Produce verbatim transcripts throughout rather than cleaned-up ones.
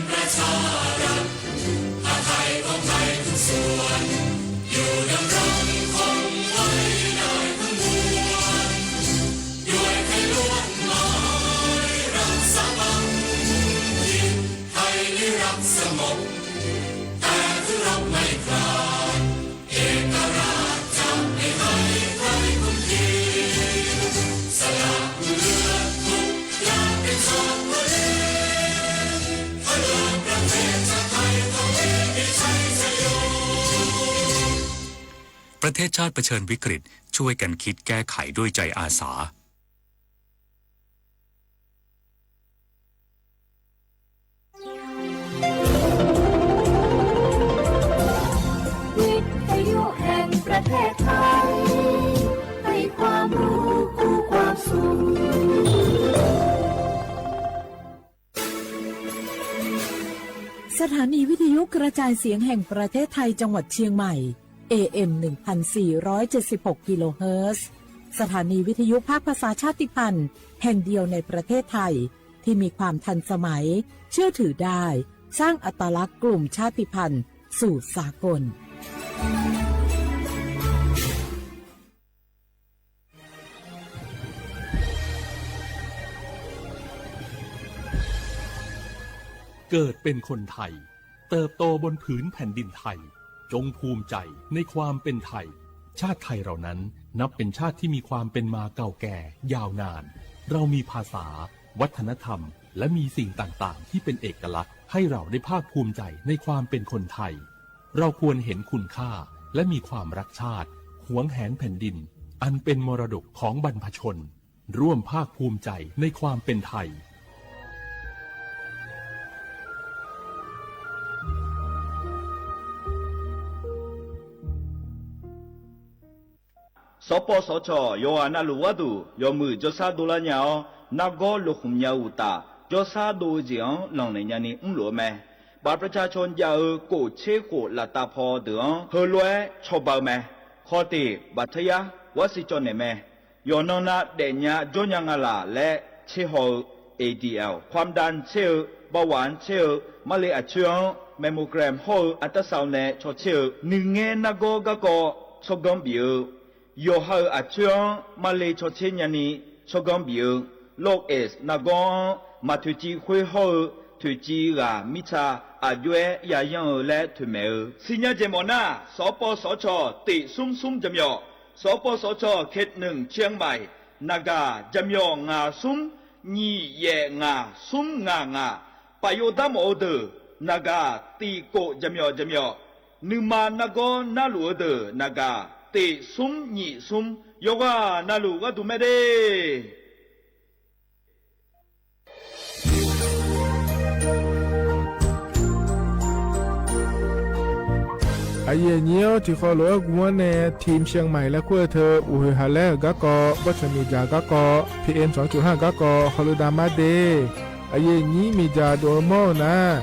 ประชารัฐ อาไทยของไทยทุกส่วน อยู่ดำรงคงไว้ได้ทั้งมวล ด้วยไทยล้วนลอยรักสามัคคี ไทยนี้รักสงบ แต่ถึงรบไม่กล้า เอกราชจะไม่ให้ใครคุมขีด สละเลือดทุกอย่างเป็นสองทะเล เพื่อประเทศชาติไทยเท่านี้มีชัยชโย ประเทศชาติเผชิญวิกฤต ช่วยกันคิดแก้ไขด้วยใจอาสา วิทยุแห่งประเทศไทย ให้ความรู้คู่ความสุข สถานีวิทยุกระจายเสียงแห่งประเทศไทยจังหวัดเชียงใหม่ เอเอ็ม หนึ่งพันสี่ร้อยเจ็ดสิบหก กิโลเฮิรตซ์ สถานีวิทยุภาคภาษาชาติพันธุ์แห่งเดียวในประเทศไทย ที่มีความทันสมัย เชื่อถือได้ สร้างอัตลักษณ์กลุ่มชาติพันธุ์สู่สากล เกิดเป็นคนไทย เติบโตบนผืนแผ่นดินไทย จงภูมิใจในความเป็นไทย ชาติไทยเรานั้นนับเป็นชาติที่มีความเป็นมาเก่าแก่ยาวนาน เรามีภาษา วัฒนธรรม และมีสิ่งต่างๆ ที่เป็นเอกลักษณ์ให้เราได้ภาคภูมิใจในความเป็นคนไทย เราควรเห็นคุณค่า และมีความรักชาติ หวงแหนแผ่นดิน อันเป็นมรดกของบรรพชน ร่วมภาคภูมิใจในความเป็นไทย สปสช yawqghaq navluf gharduq yawmuiq jawrshar dovlar nya-awr, nargawr lokhmq nya-eu uqtaf, jawrshar dov-eu jeq-anr lanqnaeq nyani mrluf-eu mae. บัตรประชาชน jav-eu kof tser khof laftav paw deuq-anr heulof-aer cawba-eu mae. Khawf tiq, บัตรทะยัก gharsiq cawv naeq mae. Yawqnan nav daefnya jawrnya nga laq laer tser haw-eu, A D L, ความดัน tser-eu, เบาหวาน tser-eu, marle aqcoer-anr mammogram hawr-eu ultrasound nae caw tser-eu, nuingaer nargawr garkawv tsawrganr bif-eu, yawqha-euq aqcoer-anr marle caw tser nyani tsawrganr bif-eu, โรคเอดส์ nargawr-anr maq toeqciv khoer hawr-eu toeqciv ghaq mirtsa aqjox-aer yayanr-eu laer toeqmaeq-eu. Siqnya jeq mawf nar, สปสช tiq smr smr jaqmyawf, สปสช เขตหนึ่ง เชียงใหม่ naqgaq jaqmyawf ngaq smr nyiq yaef ngaq smr ngaq ngaq, paf yov darmawf-eu deuq naqgaq tiq kof jaqmyawf jaqmyawf, nuima nargawr narluf-eu deuq naqgaq tiq smr nyiq smr, yawqghaq navluf gharduq mae de. Aqyuif aqnyir-awr, tiqkawv lof-aer gmr-anr nae ทีมเชียงใหม่ laer kur-eu teu, uqhoeq haq laer-euq garkawv, bawrtsanq miqdzaq garkawv, P M สองจุดห้า garkawv hawluf damar de. Aqyuif aqnyir miqdzaq dov-eu mawr-eu nar,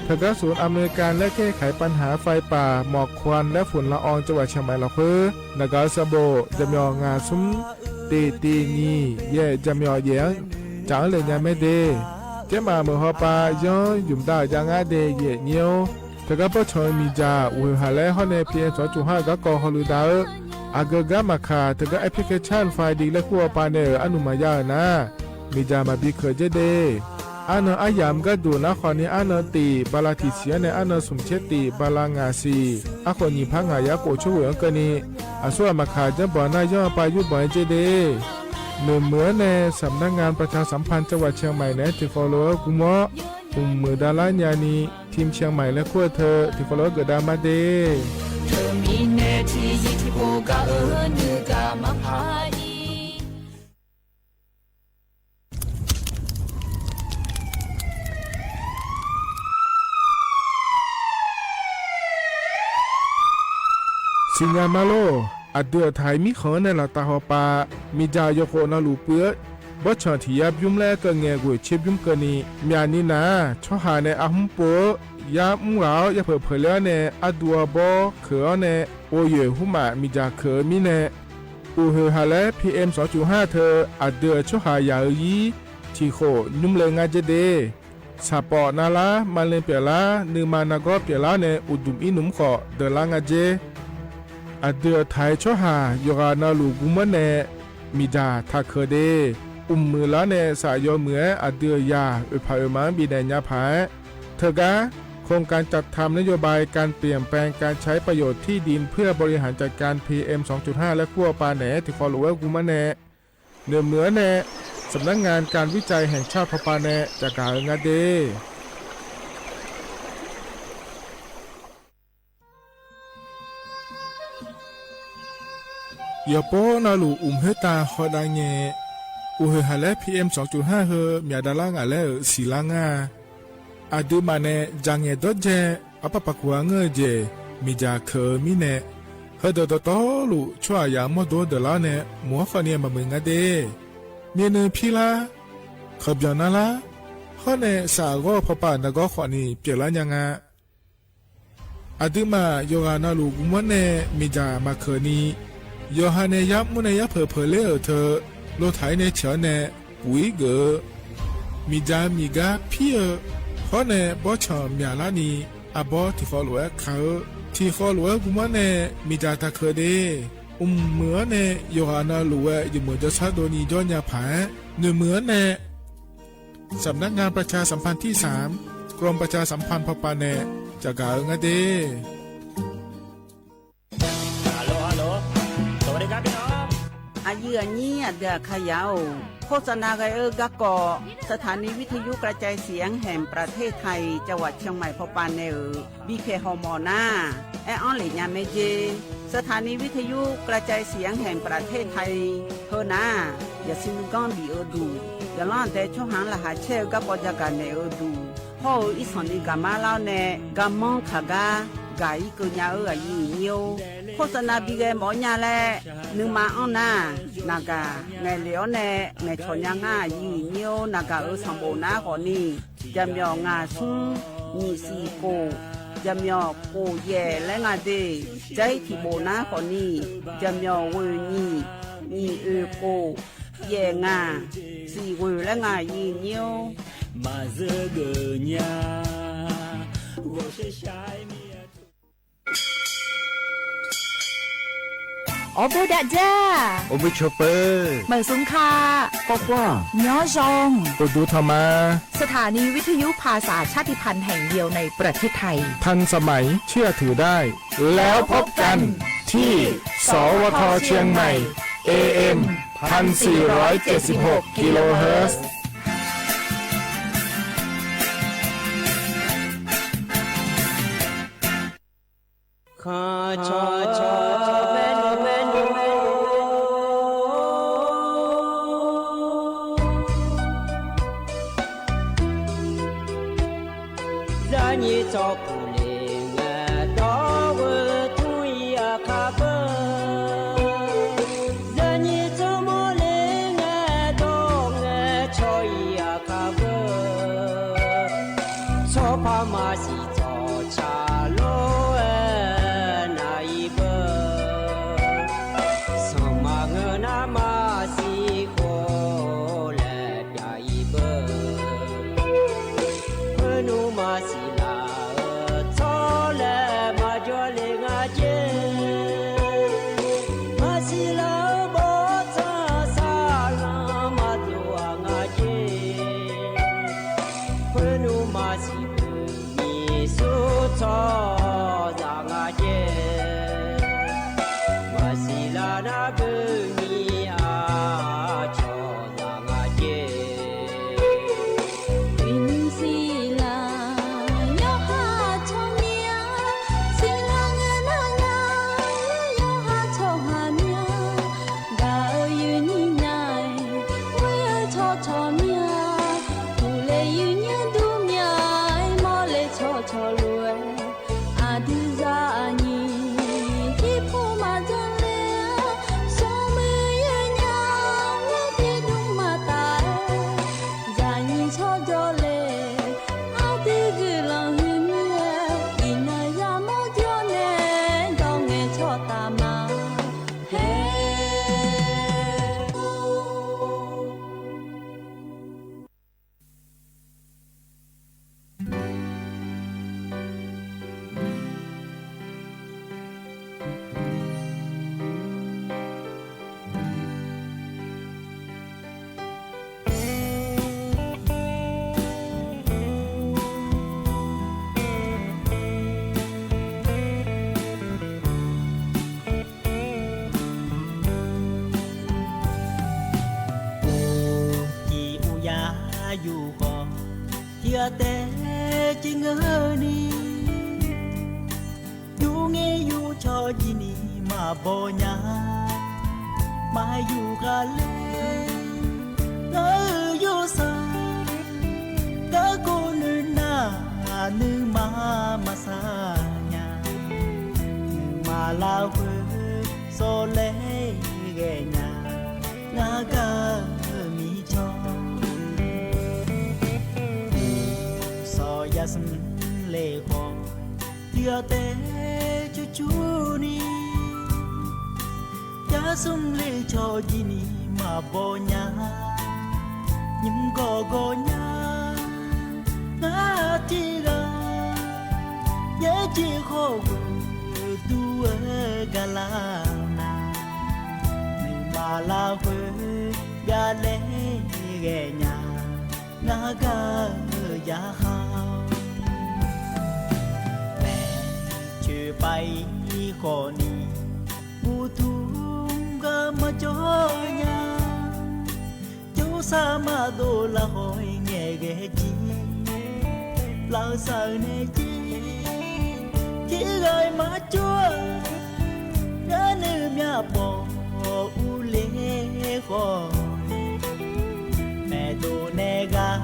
teugar sof Aqmeqka laer kaer kaq-iq ปัญหาไฟป่า หมอกควัน และฝุ่นละออง จังหวัดเชียงใหม่ lafkhoer naqgaq-eu sanqbof jaqmyawf ngaq smr tiq tiq nyiq yaef jaqmyawf yaef-anr tsaf-anr le nya mae de. Tsermaf meuq hawpav yanr ymq dav-euq jav ngar de, aqyuif aqnyir-or. Teugar bawrtsanq-eu miqdzaq uqhoeq haq laer hawr nae P M สองจุดห้า garkawv hawluf dav-eu, aqgeu gar maqkaq teugar application ไฟดี laer kur hawpav nae-euq arnuq maqya-euq nar, miqdzaq maqbi keuq dzer de. Arnan aryamq gharduq nar khawfni arnan tiq bala tiq siq-anr nae arnan smq tser tiq bala ngaq siq, arkhof nyiq par ngaq yar khof tser ghoeq-anr keuvni, aqsur ghaq maqkaq janrbanq nar yanr-eu pav yurbanq-aer dzer de. Noeqmuiq-anr nae สำนักงานประชาสัมพันธ์จังหวัดเชียงใหม่ naeq-aer tiqkawv lof-aer gmr-awr, mqmuiq davlar nyani ทีมเชียงใหม่ laer kur-eu teu tiqkawv lof-aer geuf dav mar de. Siqnya ma lor. Aqdui-euq taq-iq mirkhanq-anr nae laftav hawpav, miqdzaq yawkhof navluf puiv-eu bawrtsanq tiq yar bymr laer keuv ngae ghoeq tser bymr keuvni, myaqni nar-aq, tsawrhaq nae arhmr pov-eu yar mr ghaq-awr yapeuq peuq ler-awr nae arduv arbawr keuq-awr nae, oryoeq hmrmaf miqdzaq keuq-eu mirnae, uqhoeq haq laer P M สองจุดห้า teu aqdui-euq tsawrhaq yaq-eu ir tiq khof nymr le ngar dzer de. Saqpawf navlar, maqlen pyeuflar, nuima nargawr pyeuflar nae uqduq ir nmr khawf deuqlar nga jer. Aqdui-euq taq-aer tsawrhaq yawqghaq navluf gurmanr nae miqdzaq taqkeuq de. Uqmuiq lar nae saf yawmuiq-aer aqdui-euq yaq oeqpaq oeqma-anr bifnaeq nya paq-aer, teugar โครงการจัดทำนโยบายการเปลี่ยนแปลงการใช้ประโยชน์ที่ดินเพื่อบริหารจัดการ พีเอ็มสองจุดห้า และควบปา naeq-aer tiqkawv lof-aer gurmanr nae หน่วยเหมือง nae สำนักงานการวิจัยแห่งชาติ พป nae caqgaq-eu nga de. Yawqpov navluf uqmq khoertav hawdav ngae, uqhoeq haq laer พีเอ็มสองจุดห้า heu myaq davlar ngaq laer-euq siqlar ngar-a. Aqduimaf nae dzaqngaeq dawrdzae arpar paq kuq-a ngeur-eu jeq miqdzaq keuq-eu mirnae, heudeuq dawqtawvluf tsawrhaqzaq mawrdo-anr deuqlar-awr nae mq-anr khawfni maqmuiq nga de. Myavnuiv pirlar, kawqbyanq narlar, hawr nae saf ghawr-eu pawpav-euq nargawr khawfni pyeuflar nya nga. Aqduimaf yawqghaq navluf guvmanr nae miqdzaq maqkeuq ni, yawqha nae yarmr nae yarpeuq peuqler-euq teu, lotaq-ir nae ceuq-anr nae puq-ir geuf-eu, miqdzaq miqgar pir-eu, hawr nae bawrtsanq myaqlar ni, arbawr tiqkhawv lof-aer ka-eu, tiqkhawv lof-aer guvmanr nae miqdzaq taqkeuq de. Uqmuiq-anr nae yawqghaq navluf-aer jeqmeuq jawrshar dovni jawr nya paq-aer, noeqmuiq-anr nae สำนักงานประชาสัมพันธ์ที่สาม กรมประชาสัมพันธ์ พป nae caqgaq-eu nga de. Aqyuif aqnyir aqdui aqkaqyaq-or, โฆษณา ghae-eu garkawv สถานีวิทยุกระจายเสียงแห่งประเทศไทย จังหวัดเชียงใหม่ พป nae-euq bipyaeq hawmawf nar, aer-anr lef nya mae jer. สถานีวิทยุกระจายเสียงแห่งประเทศไทย heu nar, yaqsiq nuiganr bif-eu duq, yaqlanr aqdae tsawrhaq-anr laqkhaq caer-eu garkawv jagaq naeq-eu duq, hawr-eu irsanq ni gaqmar lar-awr nae garmanr kaq gar gaq-ir keuv nya-eu aqyuif aqnyir-or, โฆษณา bi ghae mawf-awr nya laer nuima anr nar, naqgaq ngaeqlef-awr nae ngaeqcawq nya ngar aqyuif aqnyir-or, naqgaq-euq sanqbof nar khawfni, jaqmyawf ngaq smr nyiq siq kof, jaqmyawf kof yaef laer nga de. Jar-ir tiqbof nar khawfni, jaqmyawf ghoeq nyiq, nyiq oeq kof, yaef ngaq, siq ghoeq laer nga aqyuif aqnyir-or. Maqzeur geuf nya, ghawqshaq shaq-aer mir-a. Awrbof dav jar, awrbof cawq peuq, maqsmq ka, kawv khoer, nyanr zan, uqduq tanq ma. สถานีวิทยุภาษาชาติพันธุ์แห่งเดียวในประเทศไทย ทันสมัย เชื่อถือได้ แล้วพบกันที่ สวท เชียงใหม่ เอเอ็ม พันสี่ร้อยเจ็ดสิบหก กิโลเฮิรตซ์ Zaqnyiq tsawrpuq le ngae, dawr-eu tmr-ir aqkar beu. Zaqnyiq tsawrmawr le ngae, dawr ngae cawq-ir aqkar beu. Tsawrpar maqsiq tsawqtsaq lof-aer nav-ir beu. Sanqma ngeur nar maqsiq khof laer pyav-ir beu. Khoer nmr maqsiq laf-eu tsawr laer maqjawr le nga jer. Maqsiq laf-eu bawrtsanq saqlanq maqdov-aq nga jer. Khoer nmr maqsiq beu nyiq sur tsawrhaqzaq nga jer. Maqsiq laf nar beu nyiq aqcawq zaq nga jer. Iqnymr siqlaq yawqha tsawrmyanr, siqlaq ngae nar nar, yawqha tsawrhaq myanr, gaq-eu yuifnyir nya-aer, ghoer-eu tsawrcawq myanr, uqle yuifnyir dur myanr-aer, mawrle tsawrcawq lof-aer, Jirngeur ni, yur ngaer yur cawq jir ni maqbaw nya. Maqyuq ghaq laer ngar-euq yawrsaq, garkawv noeq nar nuima maqsaq nya. Nuima larkhoer sawr laer ghae nya. Ngar gaq-eu mirtsawr, sawq yar smr le khawf, tiq ghaq taef cur cur ni, yar smr le cawq jir ni maqbaw nya. Nymr gawq gawq nya, ngar tiq ghaq yaerjeq khawf ghoeq dur-eu gar lar nar, nuima larkhoer byav laer ghae nya. Ngar gaq-eu yarkhaq, maeq coeq pav-ir khawf ni, uqduq gar maqjawr nya. Jawrsar maqdov lafkhawf-ir ngaeqghae jir, lafsaq-eu nae jir, tiq ghaq-ir maqjawr-a. Ngar nuimyaq pawf urler khawf, maeqdov nae ghaq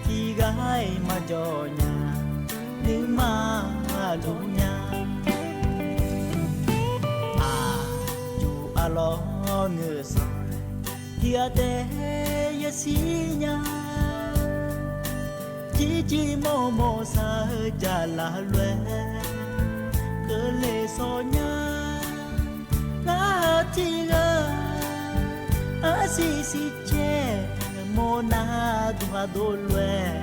tiq ghaq-ir maqjawr nya. Nuima luf nya. Aqyuif arlawr ngeur sanq, tiq ghaq taef yashir nya. Jirjir mawrmawr sar-eu jaqlaf lof-aer, keuvle sawr nya. Ngar tiq ghaq arsiq siq caer, mawrnar duq ghaq dov lof-aer,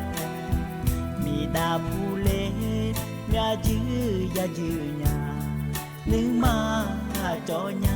miqdav puq le myavjuir yajur nya. Nuima cawv nya.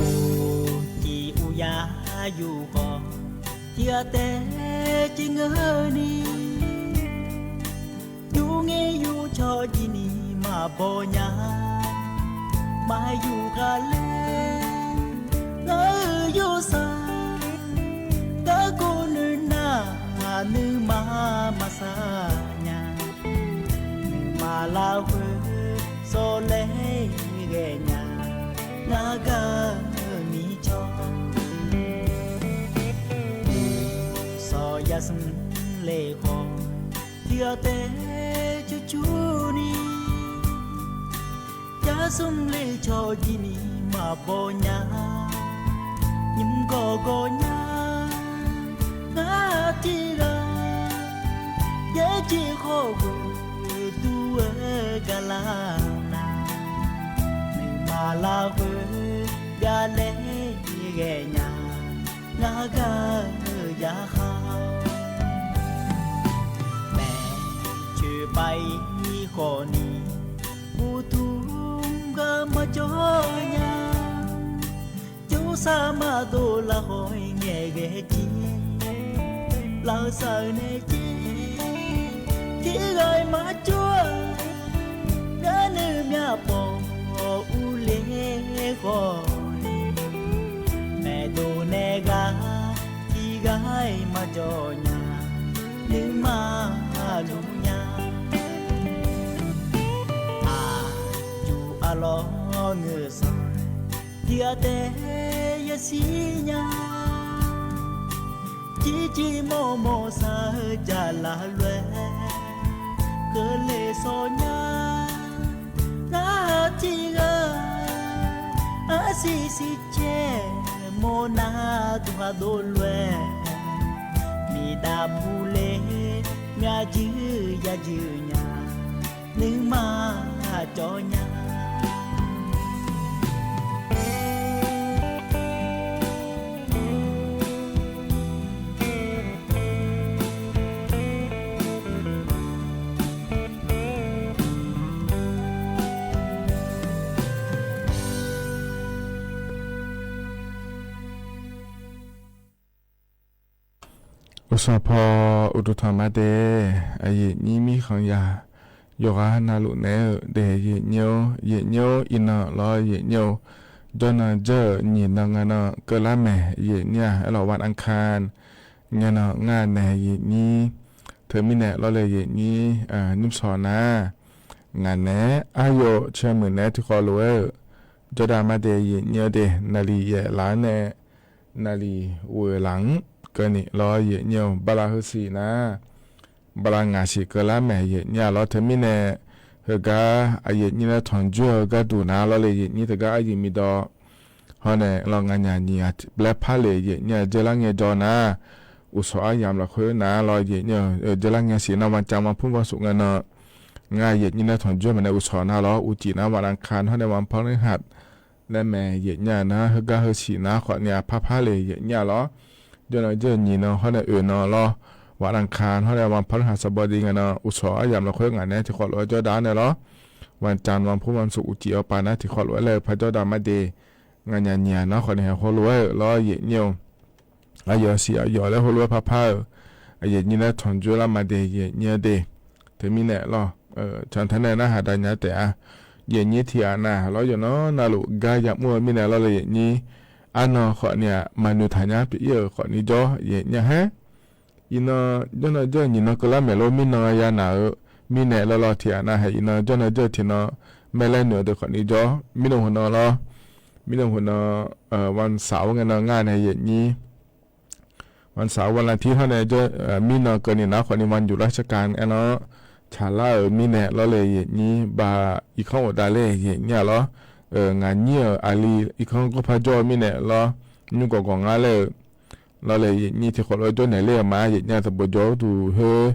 Uqcif uqyar yuf khawf, tiq ghaq taef jir ngeur ni, yur ngaer yur cawq jir ni maqbaw nya. Maqyuq ghaq laer ngar-euq yawrsaq, garkawv noeq nar nuima maqsaq nya. Nuima larkhoer sawr laer ghae nya. Ngar gaq-eu mirtsawr, sawq yar smr le khawf, tiq ghaq taef cur cur ni, yar smr le cawq jir ni maqbaw nya. Nymr gawq gawq nya, ngar tiq ghaq yaerjeq khawf ghoeq dur-eu gar lar nar, nuima larkhoer byav laer ghae nya. Ngar gaq-eu yarkhaq, maeq coeq pav-ir khawf ni, uqduq gar maqjawr nya. Jawrsar maqdov larkhawf-ir ngaeqghae jir, lafsaq-eu nae jir, tiq ghaq-ir maqjawr-a. Ngar nuimyaq pawf urler khawf, maeqdov nae ghaq tiq ghaq-ir maqjawr nya. Nuima luf nya. Aqyuif arlawr ngeur sanq, tiq ghaq taef yashir nya. Jirjir mawrmawr sar-eu jaqlaf lof-aer, keuvle sawr nya. Ngar tiq ghaq arsiq siq caer, mawrnar duq ghaq dov lof-aer, miqdav puq le myavjuir yajur nya. Nuima cawv nya. Sanqpaq uqduq tanq ma de, aqyuif nyir mirkhanq yaq, yawqghaq navluf naeq-eu de, aqyuif nyir-or, aqyuif nyir-or, iqnan lawr aqyuif nyir-or, jawrnan jawr-euq nyiq nan ngae nan keuvlar maeq aqyuif nyir-aq, aerlawq วันอังคาร ngae nan ngar nae aqyuif nyir, teumirnae lawrle aqyuif nyir, nymrshawq nar, ngaq naeq-aer aryawf cae muiq naeq-aer tiqkhawf lof-aer-euq, jawrdav ma de aqyuif nyir-eu de, naqliq yaef laf-anr nae naqliq ghoeq laf-anr keuvni lawr aqyuif nyir-or, bala heusiq nar, bala ngaq siq keuvlar maeq aqyuif nyir-aq lawr. Teumirnae heugar aqyuif nyir nae tanqjoer-eu gharduq nar lawrle aqyuif nyir teugar aryuif miqdawq hawr nae lawr nganyaf nyiq ghaq laer par le aqyuif nyir-aq, jeurlar ngae jawr nar, uqshawq aryamq lafkhoer nar lawr aqyuif nyir-eu, jeurlar ngae siq nar วันจันทร์ วันพุธ วันศุกร์ ngae nan, ngar aqyuif nyir nae tanqjoer maeq nae uqshawq nar lawr uqcif nar วันอังคาร hawr nae วันพฤหัส laer mae aqyuif nyir-aq nar, heugar heusiq nar khawfni-aq parpar le aqyuif nyir-aq lawr. Jawrnan jawr-eu nyiq nan hawr nae oeq nan lawr, วันอังคาร hawr nae วันพฤหัสบดี ngae nan uqshawq aryamq lafkhoer ngaq nae tiqkhawf lof-aer jawrdav-anr nae lawr, วันจันทร์ วันพุธ วันศุกร์ uqcif-awr paf nar tiqkhawf lof-aer laer-eu par jawrdav ma de, nganyaf nyiq ghaq nar khawfni haeq heulof-aer-euq lawr aqyuif nyir-or, aqyawf siq aqyawf laer heulof-aer parpar-euq, aqyuif nyir nae tanqjoer lar ma de aqyuif nyir-eu de, teumirnae lawr, cantae nae narhaq dav nya taef-a. Aqyuif nyir tiqghaq nav lawr yawqnan navluf gar yamr-eu mirnae lawrle aqyuif nyir, arnan khawfni-aq maqnoeq taqnya pyeuf-ir-euq khawfni jawr aqyuif nyir-aq haer. Iqnan jawrnan jawr-eu nyiq nan keuvlar maeq lor mirnan ya naq-eu mirnae lawr lawr tiqghaq nav haeq iqnan jawrnan jawr-eu tiqnan maerlaer noeq-eu deuq khawfni jawr mirnan heunan lawr, mirnan heunan, วันเสาร์ ngae nan ngar nae aqyuif nyir วันเสาร์ วันอาทิตย์ hawr nae jawr mirnan keuvni nar khawfni วันหยุดราชการ aernar tsaqlar-euq mirnae lawrle aqyuif nyir ba irkanr ghofdav ler aqyuif nyir-aq lawr, ngaq nyir-euq aqli irkanr gawrpar jawr-eu mirnae lawr, nymr gawqgawq ngar laer-eu lawrle aqyuif nyir tiqkhawf lof-aer jawrnaeq ler-euq ma aqyuif nyir-aq, teubof jawr-eu duq khoer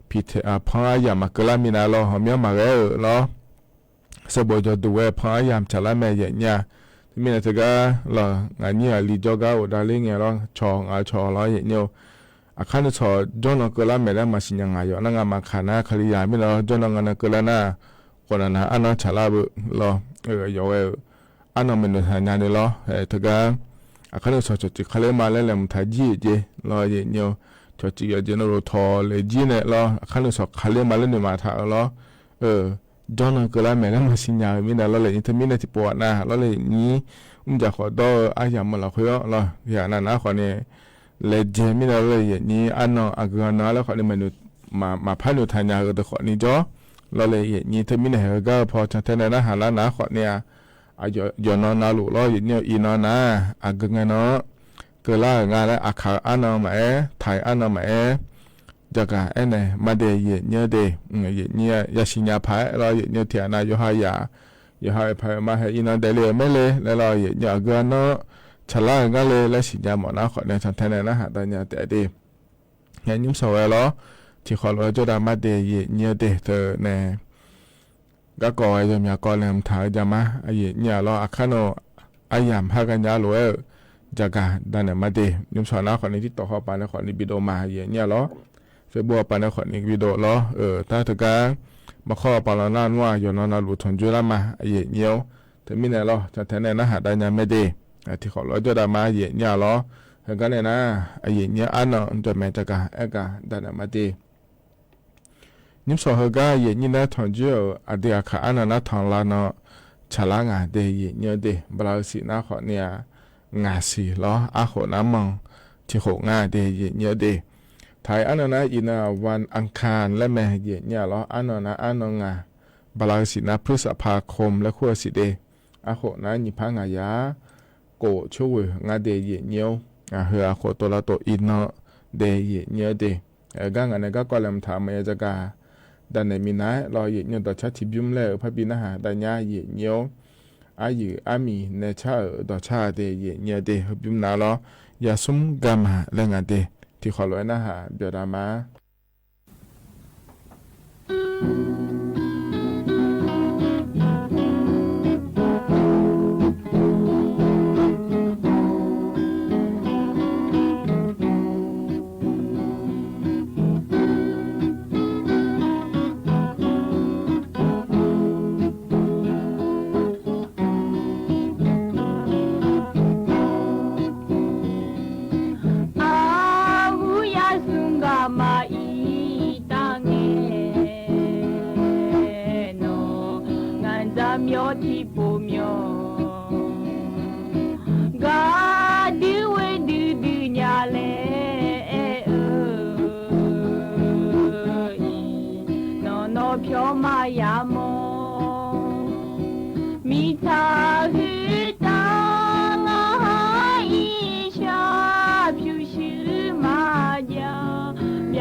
piqtaeq-a panr aryamq maqkeuv lar minav lawr hawqmyanr maqghae-euq lawr, seqbof jawr duq ghae panr aryamq tsaqlar mae aqyuif nyir-aq. Teumirnae teugar lawr ngaq nyir aqli jawrgar ghofdav ler ngae lawr cawq ngaq cawq lawr aqyuif nyir-or, aqkar nuisawq jawrnan keuvlar maeq laer maqsiq nya ngaq yawf nar ngamaf kaq nar Kalizaq mirnae lawr jawrnan ngae nan keuvlar nar, khawf naq nav arnan tsaqlar beu lawr, yawf ghae-euq arnan maeqnoeq taqnya ni lawr, teugar aqkar nuisawq cawqcif kale ma laer laeqhmq taq jir-euq jeq lawr aqyuif nyir-or, cawqcif yawqjeq navluf tawq laeq jir nae lawr aqkar nuisawq kale ma laer noeq maqtaq-eu lawr, jawrnan keuvlar maeq laer maqsiq nya-eu mirnae lawrle nyir teumirnae tiqpov-aq nav lawrle nyir mrjaq khawf dawr-eu aryamq-eu lafkhoer-awr lawr tiqghaq nav nar khawfni laejae mirnae lawrle aqyuif nyir arnan aqgeu-a nan-a laer khawfni maqpar noeq taqnya-eu deuq khawfni jawr lawrle aqyuif nyir teumirnae haeq heugar-eu paw cantae nae narhaq lar nar khawfni-aq, yawqnan navluf lawr aqyuif nyir-or iqnan nar aqgeu ngae nan-anr keuvlar-euq nga laer aqkaq-eu arnan maqaer taq-eu arnan maqaer, jaqgaq aernaeq ma de aqyuif nyir-eu de, aqyuif nyir yasiq nya paq-aer lawr aqyuif nyir tiqghaq nav yawqha yaq, yawqha oeq paq-aer ma haeq iqnan daefle-euq maerle laer lawr aqyuif nyir aqgeu-a nan-anr tsaqlar-euq ngar le laer siqnya mawf nar khawfni cantae nae narhaq dav nya taef de. Nymrshawq ghae lawr, tiqkhawf lof-aer jawrdav ma de aqyuif nyir-eu de teu nae garkawv ghae yawmyaq kawv laeqhmq taq-eu jama aqyuif nyir-aq lawr aqkar nawq aryamq har ghae nya lof-aer-euq jaqgaq danaeq ma de. Nymrshawq nar khawfni tirtawq hawpaq nae khawfni bidov ma aqyuif nyir-aq lawr, Facebook hawpaq nae khawfni bidov lawr-euq tar teugar, maqkhawr hawpaq lawq nar nmr-aq yawqnan navluf tanqjoer lar ma aqyuif nyir-or, teumirnae lawr cantae nae narhaq dav nya mae de. Tiqkhawf lof-aer jawrdav ma aqyuif nyir-aq lawr, heugar nae nar aqyuif nyir arnan jawqmaeq jaqgaq aergaq danaeq ma de. Nymrshawq heugar aqyuif nyir nae tanqjoer-euq aqdui aqkaq arnan nar tanqlar nan tsaqlar ngaq de aqyuif nyir-eu de. Bala-eu siq nar khawfni-aq ngaq siq lawr arkhof nar manq tiqkhof nga de aqyuif nyir-eu de. Taq-iq arnan nar iqnan-aq วันอังคาร laer mae aqyuif nyir-aq lawr arnan nar arnan ngaq, bala-eu siq nar พฤษภาคม laer kur-eu siq de. Arkhof nar nyiq par ngaq yar kof coer ghoeq ngar de aqyuif nyir-or, ngaq heu-aq khof tov lavtov iqnan de aqyuif nyir-eu de. Gar ngaq nae garkawv laeqhmq taq maqya jaqgaq danaeq minav-aer lawr aqyuif nyir dawqcar tiqbymr laer-euq parbi narhaq dav nya aqyuif nyir-or, aryuif armiq nae car-euq dawqcar de aqyuif nyir-eu de. Heubymr nav lawr yasmr garma laer ngaq de. Tiqkhawf lof-aer narhaq byawq dav ma. Aqhu yasmr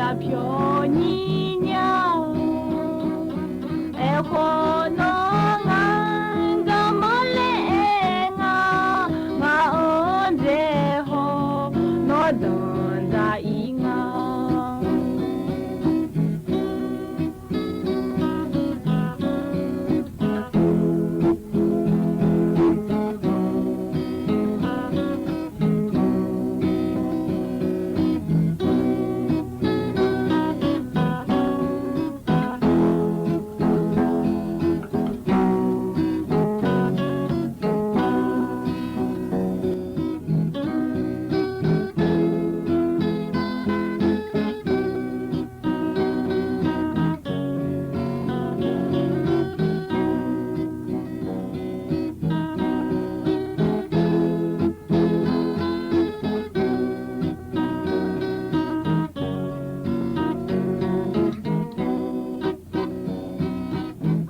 Byaqpyawq nyir nya-awr, aerkhawf nawr ngar garmanr laer aer nga, ngaq-anr dzaehaw nawr danqdzaq-ir nga.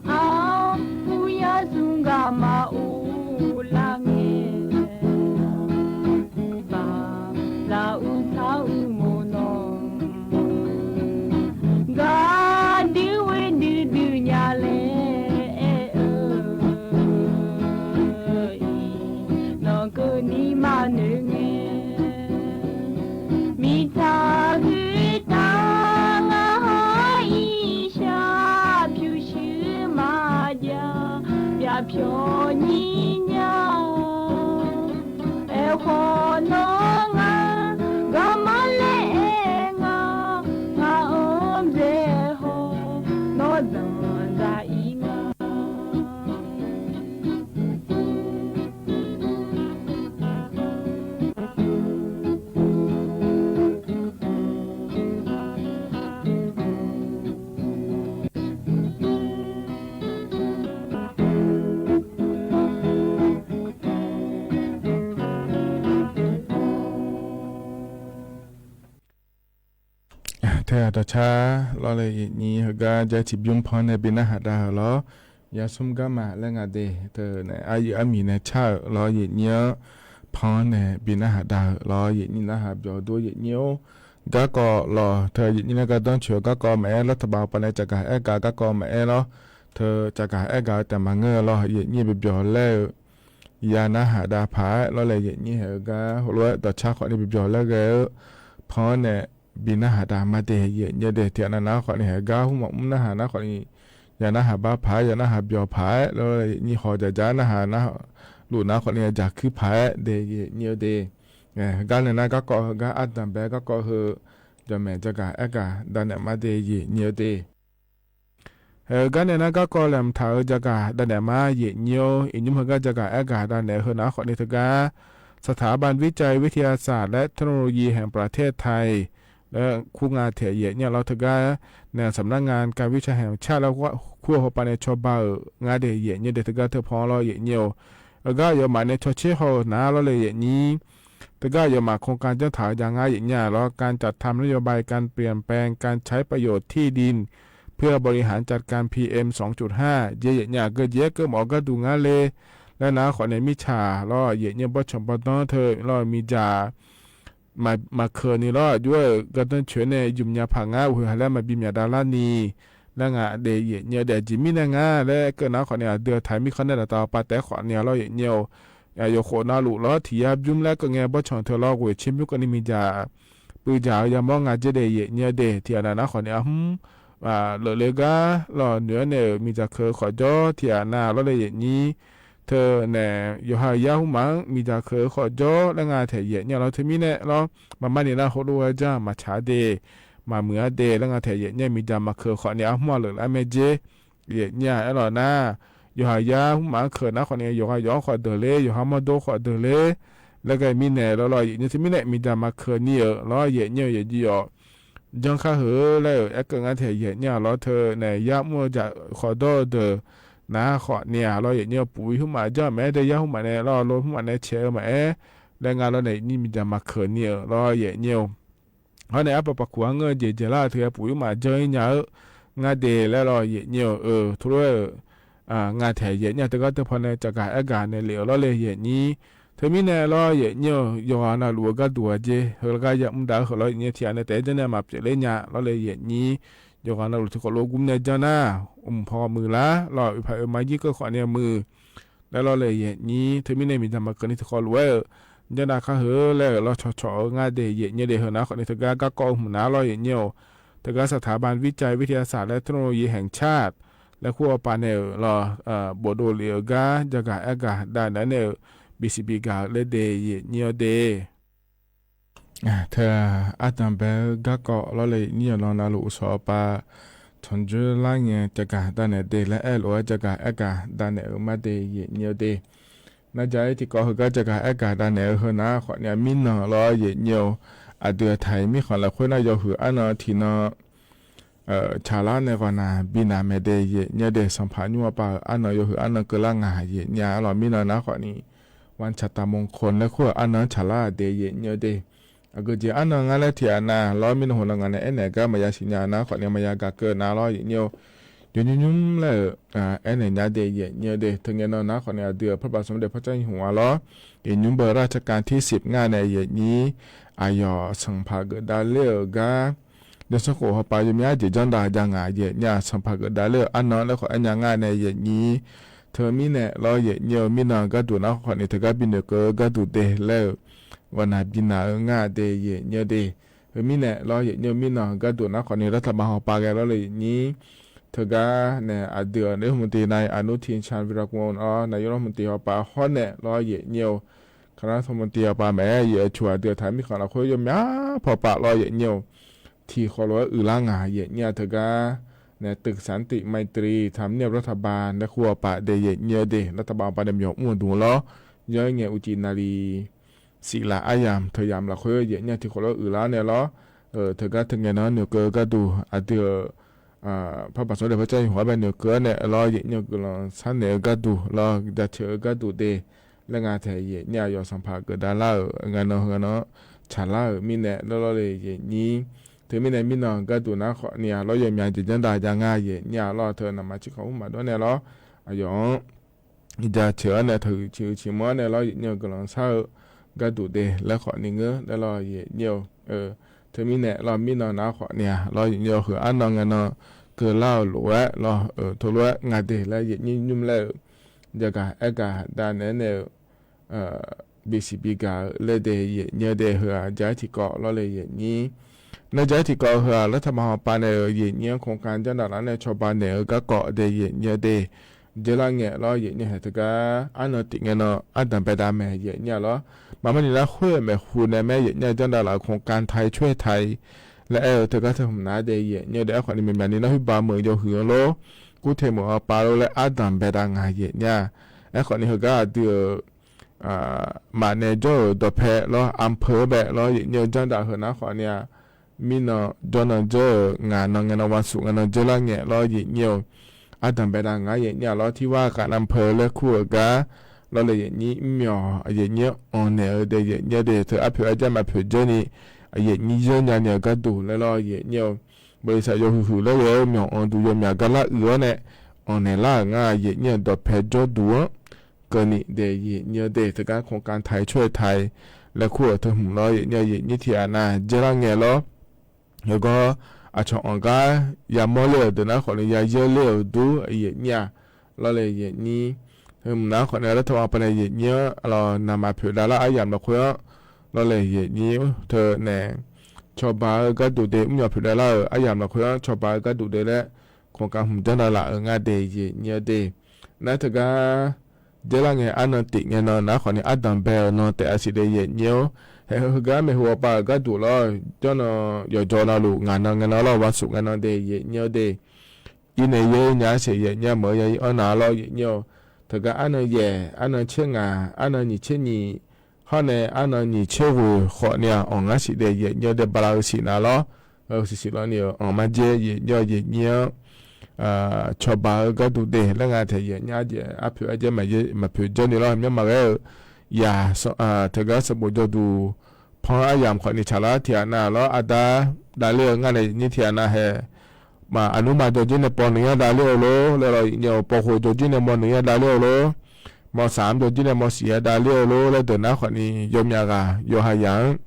Arpur yarzmr garma urlar ngae, baqlaq ursar uqmov nawr, gardui ghoe duidui nya laer aer-eu, iqnan keuvni maqnoeq ngae, miqtaq huiqtaq ngar hawr-ir shar pyurshuir maqjav, byaqpyawq nyir nya-awr, aerkhawf nawr ngar garmanr laer aer nga, ngaq-anr dzaehaw nawr danqdzaq-ir nga. Teu-aq dawqcar lawrle, yaeqnyir heugar jar tiqbymr pan nae bi narhaq dav-euq lawr. Yarsmr garma laer nga de, teu nae aryuif armiq nae car-euq lawr, yaeqnyir-anr pan nae bi narhaq dav-euq lawr, yaeqnyir narhaq byawq dur yaeqnyir-or. Garkawv lawq, teu yaeqnyir nae gardanr coeq-eu garkawv maqaer, lawr taqbaq paq nae caqgaq aer gaq garkawv maqaer lawr, teu caqgaq aer gaq-eu taef maqngeur-eu lawr, yaeqnyir bi byawq laer-eu ya narhaq dav paq-aer lawrle, yaeqnyir haeq-eu gar heulof-aer dawqcar khawfni bi byawq laer ghae-eu pan-anr nae bi narhaq dav ma de, yaeqnyir de. Tiqghaq nav nav khawfni haeq gar hmr maqmr narhaq nar khawfni ya narhaq bar paq-aer, ya narhaq byawq paq-aer lawrle, yaeqnyir haw jaqjar narhaq luf nav khawfni ya jaqkuir paq-aer de, yaeqnyir-eu de. Heugar nae nar garkawv heugar ardanq bae garkawv heu jawqmaeq jagaq aer gaq dav naeq ma de, yaeqnyir-eu de. Heugar nae nar garkawv laeqhmq taq-euq jagaq dav naeq ma, yaeqnyir-or. Iqnymr heugar jagaq aer gaq dav naeq-eu heu nav khawfni teugar สถาบันวิจัยวิทยาศาสตร์และเทคโนโลยีแห่งประเทศไทย laer kur nga taef yaeqnyir lawr, teugar nae สำนักงานการวิจัยแห่งชาติ laer kur-eu hawpav nae cawba-euq ngar de, yaeqnyir de. Teugar teupan lawr, yaeqnyir-or. Heugar aqyawfmaf nae cawtser haw-euq nar lawrle, yaeqnyir teugar aqyawfmaf โครงการ janr taq-eu ja ngar, yaeqnyir-aq lawr, การจัดทำนโยบายการเปลี่ยนแปลงการใช้ประโยชน์ที่ดินเพื่อบริหารจัดการ พีเอ็ม สองจุดห้า jeq yaeqnyir-aq geujeq-aer keuvmawf-eu gharduq ngar le laer nar khawfni mirtsaq lawr, yaeqnyir bawrtsanq bawrdanr teu lawr, miqdzaq maqkeuq ni lawr, aqjox-aer-euq gardanr coeq nae ymq nya paq ngar, uqhoeq ha laer maqbi myaq dav larni laer nga de, yaeqnyir de. Aqjeq mirnae ngar laer keuv nar khawfni aqdui-aq taq mirkhanq nae daqtaq pav taef khawfni-a lawr, yaeqnyir-or. Yawqkhof navluf lawr tiq yar bymr laer keuv ngae bawrtsanq teu lawr, ghoeq tser bymr keuvni miqdzaq puivdzaq-eu yamawr nga jeq de, yaeqnyir de. Tiqghaq nav nar khawfni arhmr leufle gar lawr, noeq-aer nae-euq miqdzaq keuq-eu khawf jawr, tiqghaq nav lawrle, yaeqnyir teu nae yawqha yar hmrmaf-anr miqdzaq keuq-eu khawf jawr laer nga taef yaeqnyir lawr. Teumirnae lawr, maqmar ni nar heulof-aer janr maqtsaq-a de, maqmuiq-a de laer nga taef yaeqnyir, miqdzaq maqkeuq khawfni arhmr-aq leuflar mae jer. Yaeqnyir-aq aerlawq nar, yawqha yar hmrmaf-anr keuq nar khawfni yawqha yawq-anr khawf deuq ler, yawqha mawrdo khawf deuq ler laer ghae mirnae lawr lawr, yaeqnyir teumirnae miqdzaq maqkeuq ni-euq lawr, yaeqnyir-eu yaeqjir yawq janr kar heu laer-euq aerkeuv ngar taef yaeqnyir-aq lawr, teu nae yar mr-eu jaq khawf dawr-eu deuq nar khawfni-aq lawr, yaeqnyir-eu puq-ir hmrmaf janr-eu maqaer de, yar hmrmaf nae lawr, lo hmrmaf nae caeq-eu maqaer laer nga lawr nae, yaeqnyir miqdzaq maqkeuq ni-euq lawr, yaeqnyir-or. Hawr nae arpaq paqkuq-anr ngeur-eu jeq dzaeqlar-euq teu ghae puq-ir hmrmaf janr-ir nya-eu ngar de laer lawr, yaeqnyir-or. Teulof-aer-euq nga taef yaeqnyir-aq teugar teupaw nae caqgaq aer gaq nae lef-euq lawrle, yaeqnyir Teumirnae lawr, yaeqnyir-euq yawqghaq navluf-eu gharduq aqjeq heu laer gar yamr daq-eu heu lawr, yaeqnyir tiqghaq nae taef-aer janrnaeq maqpyeuf ler nya lawr le, yaeqnyir yawqghaq navluf tiqkawv lof gmr nae janr nar, mq paw muiq lar lawr, oeq paq oeq ma jir keuv khawfni muiq laer lawr le, yaeqnyir teumirnae miqdzaq maqkeuvni tiqkawv lof-aer-euq janrnaeq kar heu laer-euq lawr cawqcawq-eu ngar de, yaeqnyir de heu nar khawfni teugar garkawv-eu hmq nar lawr, yaeqnyir-awq. Teugar สถาบันวิจัยวิทยาศาสตร์และเทคโนโลยีแห่งชาติ laer kur-eu paq naeq-euq lawr, bofdov lef-eu gar jagaq aergaq davnaeq-aer naeq-euq bisiq bigaq-eu laer de, yaeqnyir-awr de. Teu-aq, ardanq bae-eu garkawv lawr le, yaeqnyir yawqnan navluf uqshawq-eu pav tanqjoer lar ngae jagaq davnaeq de laer aerlof-aer jagaq aergaq davnaeq-euq mar de, yaeqnyir-awr de. Narjaq-ir tiqkawv heugar jagaq aergaq davnaeq-eu heu nar khawfni-aq, mirnan lawr yaeqnyir-awq. Aqdui-aq taq-iq mirkhanq lafkhoer nar yawhuiq arnan tiqnan tsaqlar nae ghawqnaq binaq mae de, yaeqnyir-awr de. Sanqpaq nymr-eu pav-euq arnan yawhuiq arnan keuvlar ngaq, yaeqnyir-a lawr. Mirnan nar khawfni วันชาตามงคล laer kur-euq arnan-anr tsaqlar-euq de, yaeqnyir-awr de. Aqgeujeq arnan ngar laer tiqghaq nav lawr, mirnan hawq nan ngaq nae aernaeq gar maqya siqnya nar khawfni maqya gaq keuv nav lawr, yaeqnyir-awq. Yawqnymr nymr laer-euq aernaeq nya de, yaeqnyir-awr de. Teungae nan nar khawfni aqdui-euq พระบาทสมเด็จพระเจ้าอยู่หัว lawr, yaeqnymr beu รัชกาลที่สิบ ngar nae yaeqnyir aqyawf sanqpaq geuf davler-euq gar janrsanrkhof hawpav yawmyar jeq janrdaq ja ngaq, yaeqnyir-aq. Sanqpaq geuf davler-euq arnan laer khawf aernya ngar nae yaeqnyir. Teumirnae lawr yaeqnyir-eu mirnan gharduq nar khawfni teugar binoeq keuv-eu gharduq de laer-euq ghawqnaq binaq-eu ngar de, yaeqnyir-awr de. Heu mirnae lawr yaeqnyir-eu mirnan gharduq nar khawfni รัฐบาล hawpav ghae lawr le, yaeqnyir. Teugar nae aqdui-euq nae hmq tiq nav-iq อนุทิน ชาญวีรกูล lawr, นายกรัฐมนตรี hawpav hawr nae lawr yaeqnyir-awq. คณะรัฐมนตรี hawpav maeq-aer yaeq-eu cuq aqdui-euq taq mirkhanq lafkhoer yawmyar pawpav lawr yaeqnyir-awq. Tiqkhawf lof-aer uiqlar ngaq, yaeqnyir-a. Teugar nae ตึกสันติมัยตรี ทำเนียบรัฐบาล laer kur-eu pav de, yaeqnyir-awr de. รัฐบาล hawpav nae myawq mr-eu dmq lawr, yawr-aer ngae uqcif naqli siqlaq aryamq teuyamq lafkhoer yaeqnyir-a tiqkhawf lof-aer uiqlar nae lawr. Teugar teungae nan-anr noeqkeuv-eu gharduq aqdui-euq พระบาทสมเด็จพระเจ้าอยู่หัว bae noeqkeuv-awr nae lawr yaeqnyir-eu guiqlanq sharnaeq-eu gharduq lawr, jaceuq-eu gharduq de laer nga taeq, yaeqnyir-a. Aqyawf sanqpaq geuf davlar-euq ngae nan heu ngae nan tsaqlar-euq mirnae lawr lawr le, yaeqnyir. Teumirnae mirnan gharduq nar khawfni-aq lawr yawmyaq jeq janrdaq ja ngar, yaeqnyir-a lawr. Teu naqmaq ciqkawv mr maqdawr nae lawr aqyawf-anr jaceuq-awr nae taqhuiq ciqhuiq ciqmur-awr nae lawr yaeqnyir-eu guiqlanq shar-eu gharduq de laer khawfni ngeur laer lawr yaeqnyir-eu. Teumirnae lawr mirnan nar khawfni-aq lawr yaeqnyir-eu heu arnan ngae nan keuvlar-euq lof-aer lawr, teulof-aer nga de laer yaeqnyir nymr laer-euq jagaq aergaq davnaeq-aer naeq-euq bisiq bigaq-eu laer de, yaeqnyir-awr de. Heu-aq jaq-aer tiqkawv lawr le, yaeqnyir. Nar jaq-aer tiqkawv heu-aq รัฐบาล hawpav nae-euq yaeqnyir-anr โครงการ janrdavlaf-anr nae cawba naeq-eu garkawv de, yaeqnyir-awr de. Jeurlar ngae lawr yaeqnyir haeq teugar arnan tif ngae nan ardanq baedav mae, yaeqnyir-a lawr. Maqmar ni nar khoer-euq maeqhu nae maer yaeqnyir-a janrdavlaf-euq โครงการ ไทยช่วยไทย laer aer-eu teugar teu hmq nar de, yaeqnyir-awr de. Aerkhawfni maeqmyaq ni nar khoer baq meuq yawhuiq-anr lor, kurteq meuq-anr pav lor laer ardanq baedav ngaq, yaeqnyir-a. Aerkhawfni heugar aqdui-euq maqnaeq jawr-euq dawqpae lawr อำเภอ bae lawr yaeqnyir-eu janrdavlaf heu nar khawfni-aq mirnan jawrnan dzeur-euq ngaq nan ngae nan วันศุกร์ ngae nan dzeur lar ngae lawr yaeqnyir-eu ardanq baedav ngaq, yaeqnyir-a lawr. Tirwar ghaq อำเภอ laer kur-euq gar lawr le, yaeqnyir mrmyawq yaeqnyir anq naeq-eu de, yaeqnyir-awr de. Teu arpoeq arjax maqpoeq dzeur ni yaeqnyir yeur nya naeq-eu gharduq laer lawr yaeqnyir-eu. Baqliqsaq yawhuiq huiq laer ghae-eu myawq anq duq yawmyaq gar lar uiq-awr nae anq naeq lar-euq ngar, yaeqnyir-eu dawqpae jawrduq-anr keuvni de, yaeqnyir-awr de. Teugar โครงการ ไทยช่วยไทย laer kur-euq teu hmq lawr yaeqnyir-eu yaeqnyir tiqghaq nav dzeur lar ngae lawr. Yawgawr aqcawq anq gar yamawr ler-euq deuq nar khawfni ya yeur ler-euq dur, yaeqnyir-a lawr le, yaeqnyir. Heu hmq nar khawfni รัฐบาล hawpav nae yaeqnyir-anr lawr naqmaq poeq davlar aryamq lafkhoer-anr lawr le, yaeqnyir. Teu nae cawba-eu gharduq de, mrmyawq poeq davlar-euq aryamq lafkhoer-anr cawba-eu gharduq de laer โครงการ hmq janrdavlaf-euq ngar de, yaeqnyir-awr de. Nar teugar dzeur lar ngae arnan tif ngae nan nar khawfni ardanq bae-euq nan taef-a siq de, yaeqnyir-awr. Haeq heugar maeqhu hawpav-euq gharduq lawr jawrnan yawqjawq navluf ngaq nan ngae nan lawr วันศุกร์ ngae nan de, yaeqnyir-awr de. Irnaeq yaer nya-aer siq yaeqnyir-a, meuq-eu ya-ir anr na lawr yaeqnyir-eu. Teugar arnan yaeq, arnan tser ngaq, arnan nyiq tser nyiq, hawr nae arnan nyiq tser ghoeq khawfni-aq anq ngar siq de, yaeqnyir-awr de. Bala-eu siq na lawr, heu siq siq lawr ni-euq anq mar dzer, yaeqnyir-awr yaeqnyir-anr cawba-eu gharduq de laer nga taef, yaeqnyir-a jeq arpoeq arjax maqpoeq dzeur ni lawr, myanrma ghae-eu yaq teugar sanqbof jawrduq pan aryamq khawfni tsaqlar tiqghaq nav lawr, aqda davler-eu ngar nae yaeqnyir tiqghaq nav haeq aqnmr ma jawrjir nae paw nuiq yar davler-eu lor laer lawr, yaeqnyir-eu pawkhof jawrjir nae maw nuiq yar davler-eu lor. mawrsaq-anr byawjir nae mawrsiq-aer davler-eu lor laer deuq nar khawfni, yawmyaf ghaq yawqha yaq-anr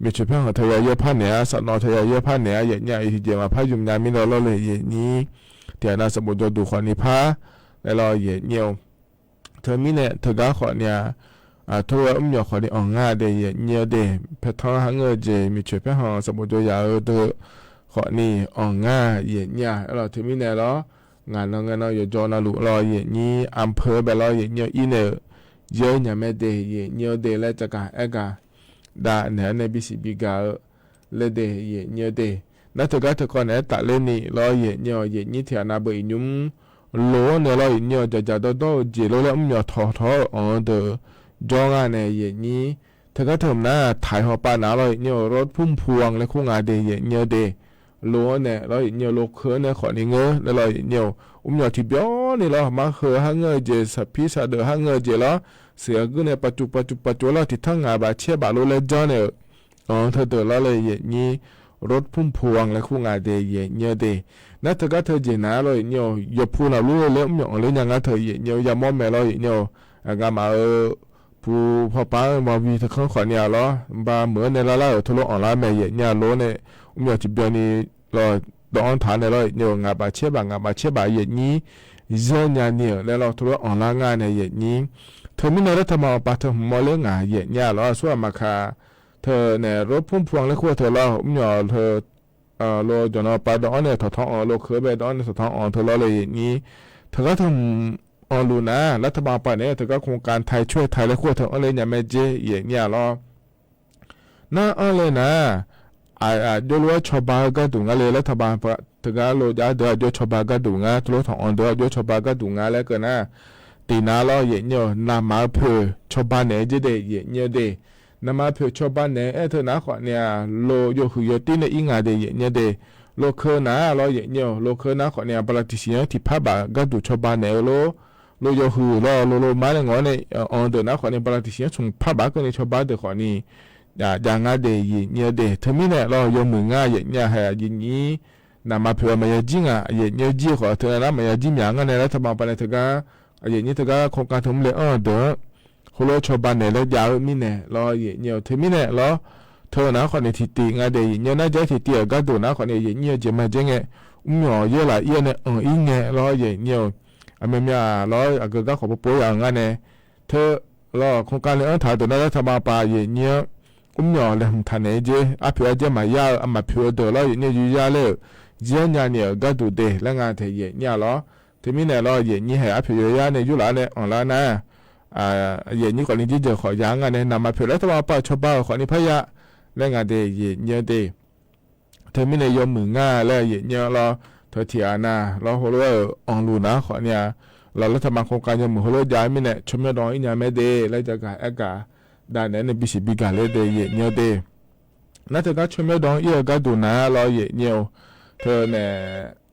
miqcoeq paerkhanq teuya yaerpar naeq-a, safnawv teuya yaerpar naeq-a, yaeqnyav-iq tiqjeq maqpar yumya mirnae lawrle yaeqnyir tiqghaq nav sanqbof jawrduq khawfni par laer lawr yaeqnyir-eu. Teumirnae teugar khawfni-aq, tov-aer mrmyawq khawfni anq ngar de yaeqnyir-eu de, paertanr har ngeur-eu jeq miqcoeq paerkhanq sanqbof jawr yaf-eu deuq khawfni anq ngar yaeqnyir-a. Aerlawq teumirnae lawr, ngaq nan ngae nan yawqjawr navluf lawr yaeqnyir อำเภอ bae lawr yaeqnyir-eu irnaeq-euq yaer nya mae de yaeqnyir-eu de laer tsafgaq aergaq dav naeq-aer nae bisiq bigaq-eu laer de yaeqnyir-eu de. Nar teugar teukawv naeq-aer tafler ni lawr yaeqnyir-awq, yaeqnyir tiqghaq nav beu iqnymr loq-anr nae lawr yaeqnyir-awq, dzaqdzaq dawrdawr-eu jeq lor laer mrmyawq tawqtawq-awr anq-eu deuq jawr ngar nae yaeqnyir. Teugar teu nar taiq hawpav nav lawr yaeqnyir-awq, รถพุ่มพวง laer kur nga de yaeqnyir-eu de. Loq-anr nae lawr yaeqnyir-awq, lokeu-anr nae khawfni ngeur laer lawr yaeqnyir-awq, mrmyawq tiqbyan ni lawr maqheuq har ngeur-eu jeq, saqpir saqdeuq har ngeur-eu jeq lawr, siq-eu guir nae pavcuv pavcuv pavcuv lawr tiqtanr ngaq baf caer baf lor laer janr nae-euq anq-eu teudeuq lawr le yaeqnyir, รถพุ่มพวง laer kur nga de yaeqnyir-eu de. Nar teugar teujeq nav lawr yaeqnyir-awq, yawqpu navluf-eu laer mrmyawq anqler nya ngar teu yaeqnyir-eu yamawr mae lawr yaeqnyir-awq, ngamaf-euq pu pawpav-anr mawvi teukanr khawfni-aq lawr, ba meuq-anr nae larlar-euq teulof anqlar mae yaeqnyir-a lor nae, mrmyawq tiqbyan ni lawr dawv-anr taq nae lawr yaeqnyir-awq, ngaq baf caer baf ngaq baf caer baf yaeqnyir zanr nya ni-euq laer lawr teulof anqlar ngar nae yaeqnyir. Teumirnae laer taqma awqpav teu hmq mawrler ngaq yaeqnyir-a lawr, aqsur aqma ka teu nae รถพุ่มพวง laer kur-eu teu lawr mrmyawq teu lo jawqnan pav dawv-anr nae tawqtawq anq-eu, lokeu bae dawv-anr nae tawqtawq anq teu lawr le yaeqnyir. Teugar teu hmq anqluf nar lar taqma awqpav naeq-aer teugar โครงการไทยช่วยไทย laer kur-eu teu anr le nya mae jer yaeqnyir-a lawr. Nar anr le nar, aq, aq jov lof-aer cawba-eu gharduq ngar le laer taqma awqpav teugar lo jav deuq-aq jov cawba gharduq ngar, teulof tanq anq deuq-aq jov cawba gharduq ngar laer keuv nar, tiqnav lawr yaeqnyir-awq, naqma-eu poeq cawba naeq-aer jer de yaeqnyir-eu de. Naqma poeq cawba naeq-aer teu nar khawfni-aq, lo yawhuiq yawtir nae ir nga de yaeqnyir-eu de. Lokeu nar lawr yaeqnyir-awq, lokeu nar khawfni-aq, bala tiqsiq-anr tiqpar baf gharduq cawba naeq-eu lor. Lo yawhuiq lawr lo lo mar nae ngawr nae anq deuq nar khawfni bala tiqsiq-anr smq par baf keuvni cawba deuq khawfni jav ngar de yaeqnyir-eu de. Teumirnae lawr yawmuiq ngar yaeqnyir-a hae yaeqnyir, naqma poeq-eu maqya jir nga yaeqnyir-eu jir-eu khawf teunav nar maqya jir myaq ngar nae lar taqma awqpav nae teugar, yaeqnyir teugar โครงการ teu mr le anr-eu deuq-anr heulof-aer cawba naeq laer jav-eu mirnae lawr yaeqnyir-awq. Teumirnae lawr, teu nar khawfni tiqtiv nga de yaeqnyir-eu nar jav tiqtiv-euq gharduq nar khawfni yaeqnyir-eu jeq ma jer ngae, mrmyawq yaerlaf ir-awr nae anq ir ngae lawr yaeqnyir-awq. Aqmyanmya lawr aqgeu gar khawf povpov ya-eu ngar nae, teu lawr โครงการ le anr taq deuq nar lar taqma awqpav yaeqnyir-anr mrmyawq laeqhmq taq naeq-aer jer, arpoeq arjaer maqyar-eu aqma poeq-eu deuq lawr yaeqnyir-eu yuyar laer-euq, jir-anr nya ni-euq gharduq de laer nga tae yaeqnyir-a lawr. Teumirnae lawr yaeqnyir hae arpoeq yawqyar nae yurlaf-anr nae anqlar nar, yaeqnyir khawfni jirjeuq khawf ya-anr nga nae naqma poeq lar taqma awqpav cawba-euq khawfni parya laer nga de yaeqnyir-eu de. Teumirnae yawmuiq ngar laer yaeqnyir-a lawr, teu tiqghaq nav lawr heulof-aer-euq anqluf nar khawfni-a, lawr lar taqma โครงการ yawmuiq heulof jav-eu mirnae tsawrmyanr dawv-anr ir nya mae de laer jagaq aergaq dav naeq-aer nae bisiq bigaq laer de yaeqnyir-eu de. Nar teugar tsawrmyanr dawv-anr ir-eu gharduq nar lawr yaeqnyir-awq, teu nae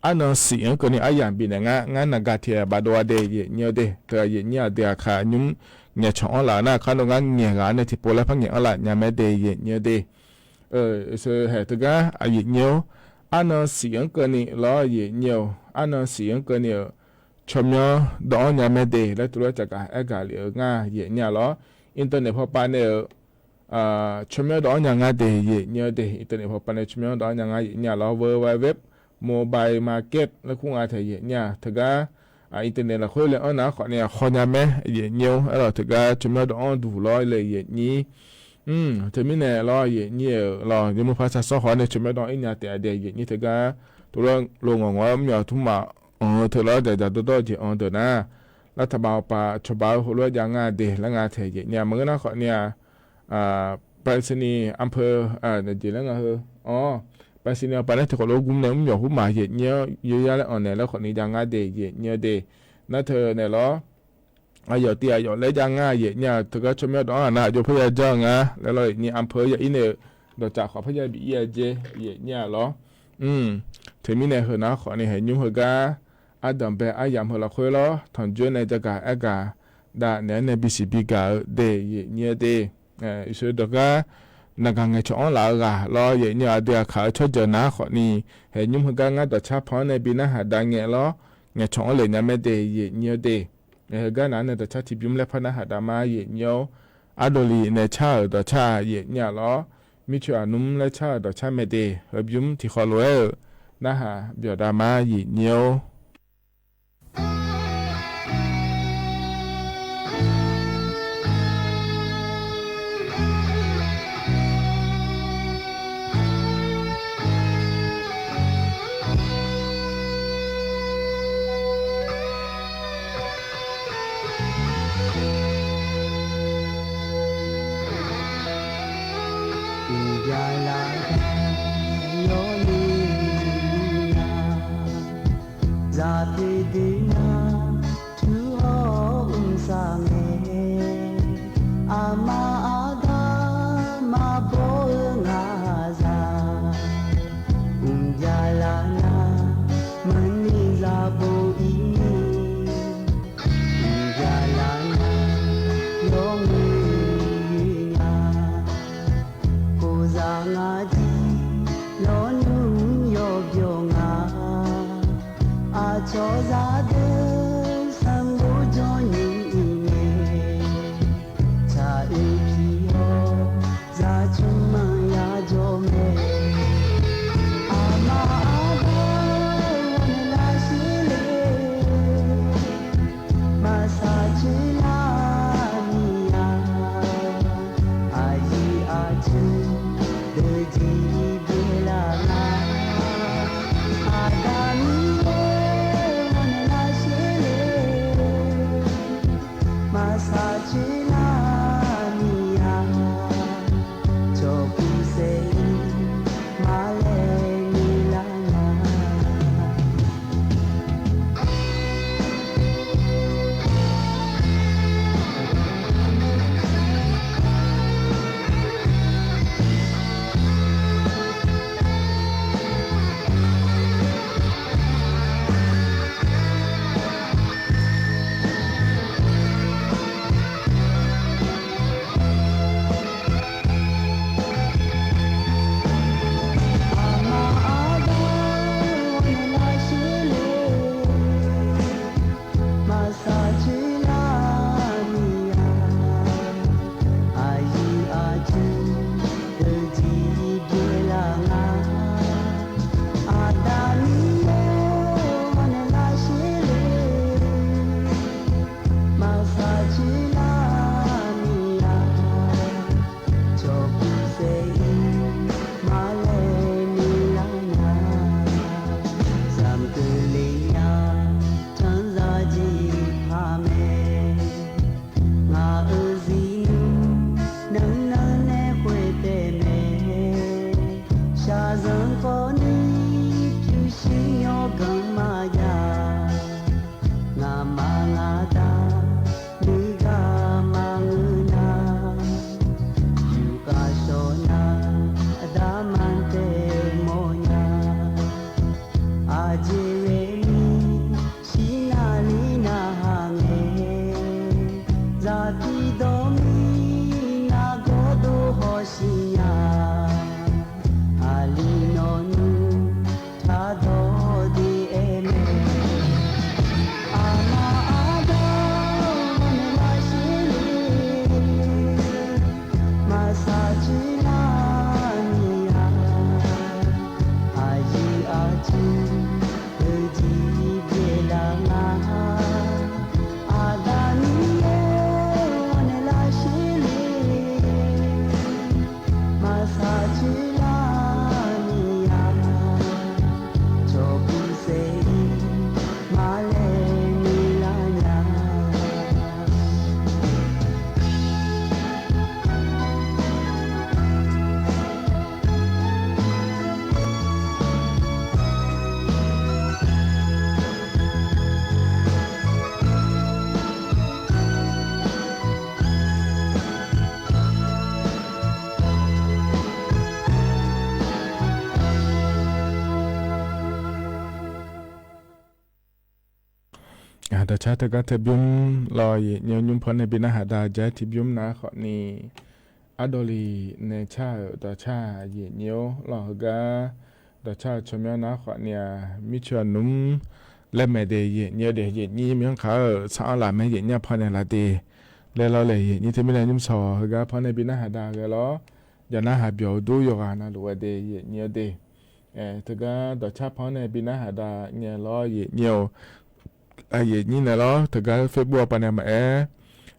arnan siq-anr keuvni aryamq bifnaeq ngar, ngar naqgaq tiq ghaq bafdov-a de yaeqnyir-eu de. Teu yaeqnyir aqdui aqkaq nymr ngaeqcawq-anr laf-eu nar kharnov ngar ngaeq ghaq-anr nae tiqpov laer par ngaeq-anr laf nya mae de yaeqnyir-eu de. Haeq teugar yaeqnyir-awr, arnan siq-anr keuvni lawr yaeqnyir-awq, arnan siq-anr keuvni-euq tsawrmyanr dawv-anr nya mae de laer tuvlof-aer caqgaq aergaq lef-eu ngar yaeqnyir-a lawr. Internet pawpav nae-euq tsawrmyanr dawv-anr nya ngar de yaeqnyir-eu de. Internet pawpav nae tsawrmyanr dawv-anr nya ngar yaeqnyir-a lawr, www mobile market laer kur nga tae yaeqnyir-a. Teugar internet lafkhoer le-anr nar khawfni-a khawnya mae yaeqnyir-awr, aerlawq teugar tsawrmyanr dawv-anr duq lawr le yaeqnyir. Teumirnae lawr yaeqnyir-euq lawr yawmuiq par sarsawr haw-awr nae tsawrmyanr dawv-anr ir nya taef-a de yaeqnyir teugar, tuvlof lo ngawq ngawq-aer mr yawq tmr maf anq-eu teu lawr daqdaq dawrdawr-eu jeq anq deuq nar, lar taqma awqpav cawba-eu heulof-aer jav ngar de laer nga tae yaeqnyir-a. Maqngeur nar khawfni-a, ไปรษณีย์ อำเภอ jeq laer nga heu-awr, ไปรษณีย์ awqpav nae tiqkawv lof gmr nae mr yawq hmq maf yaeqnyir-anr yawqyar laer anq naeq laer khawfni jav ngar de yaeqnyir-eu de. Nar teu naeq lawr, aqyawf tiv aqyawf laer jav ngar yaeqnyir-a. Teugar tsawrmyanr dawv-anr aqnar aqjox parya janr-eu nga laer lawr yaeqnyir, อำเภอ ya ir nae-eu dawqtsaf khawf parya bif ir-a jer yaeqnyir-a lawr. Teumirnae heu nar khawfni haeq nymr heugar ardanq bae aryamq heu lafkhoer lawr tanqjoer nae jagaq aergaq dav naeq-aer nae bisiq bigaq-eu de yaeqnyir-eu de. Iqsur dawqgar naqgaq ngaeqcawq-anr laf-eu ghaq lawr yaeqnyir-eu aqdui aqkaq-eu tsawrjeuq nar khawfni, haeq nymr heugar ngar dawqcar pan-anr nae bi narhaq dav ngae lawr, ngaeqcawq-anr lef nya mae de yaeqnyir-eu de. Heugar naq-anr nae dawqcar tiqbymr laer par narhaq dav ma, aqyuif aqnyir-or. Ardawqliq nae car-euq dawqcar aqyuif aqnyir-a lawr. Mircoeq aqnmr laer car-euq dawqcar maeqdeq heubymr tiqkhawf lof-aer-euq narhaq byawq dav ma, aqyuif aqnyir-or. Uqbya laf gar yawni nar, zaqpoeq dui nar, tur hawr mqsaq ngae, aqma aqda maqbaw-eu ngaq zaq, mqbya laf nar, maqni zaqbo ir ni, mqbya laf nar, yawmuiq nya, kof zaq ngaq jir, lawnmr yawbyawq nga, aqcawq zaqdeuq sanqbof jawr nyiq nyiq ngae, tsaq oe pi-awr, zaqcmq maqya jawr mae. Aqma aqda-or, ghawrnaeq lar sher le. Maqsaq coer lar ni-a, aqyuif aqtsu deuq jeq byaeq laf nga. Aqda Miqyaer-or, ghawrnaeq lar sher le. Maqsaq coer lar ni-a, cawq puq saef-ir maqlaeq ni lar nya. Aqma aqda-or, ghawrnaeq lar sher le. Maqsaq coer lar ni-a, aqyuif aqtsu deuq jeq byaeq laf nga. Aqda Miqyaer-or, ghawrnaeq lar sher le. Maqsaq coer lar ni-a, cawq puq saef-ir maqlaeq ni lar nya. Zaqmq keuvle nya, canzaq jeq paq mae. Ngaq-euq zifnmr nanrnan nae khoer taef mae. Shaqzanq kawvni pyurshuir yawganq maqjav. Ngaqma ngaqda nuigar maqngeur nar, yufkhav shawq nar, aqda mantaeq mawrnya. Aqjeq ghae ni shir navli narhaq ngae, zaqpiq dawq mir nargawr dov hawshiq nya. Aqli nawq nmr tardawq de aer mae. Aqma aqda-or, ghawrnaeq lar sher le. Maqsaq coer lar ni-a, aqyuif aqtsu deuq jeq byaeq laf nga. Aqda Miqyaer-or, ghawrnaeq lar sher le. Maqsaq coer lar ni-a, cawq puq saef-ir maqlaeq ni lar nya. Dawqcar teugar teubymr lawq, aqyuif aqnyir nymr paw nae bi narhaq dav jav-aer tiqbymr nav-aer khawfni, ardawqliq nae car-euq dawqcar aqyuif aqnyir-or lawq, heugar dawqcar-eu tsawrmyanr nav-aer khawfni-aq, mircoeq aqnmr laer maeq de yaeq nyir-eu de, yaeq nyir myanrkaq-euq tsaq-anr laf mae yaeq nyir-a pannaeq laf de laer lawr le yaeq nyir. Teumirnae nymr sawq heugar pannae bi narhaq da ghae lawr. Yawqnar haq byawq-eu dur yawqghaq navluf-a de yaeq nyir-eu de. Teugar dawqcar pannae bi narhaq da ngae lawr yaeq nyir-eu. Yaeq nyir naeq lawr, teugar Facebook hawpav nae maqaer,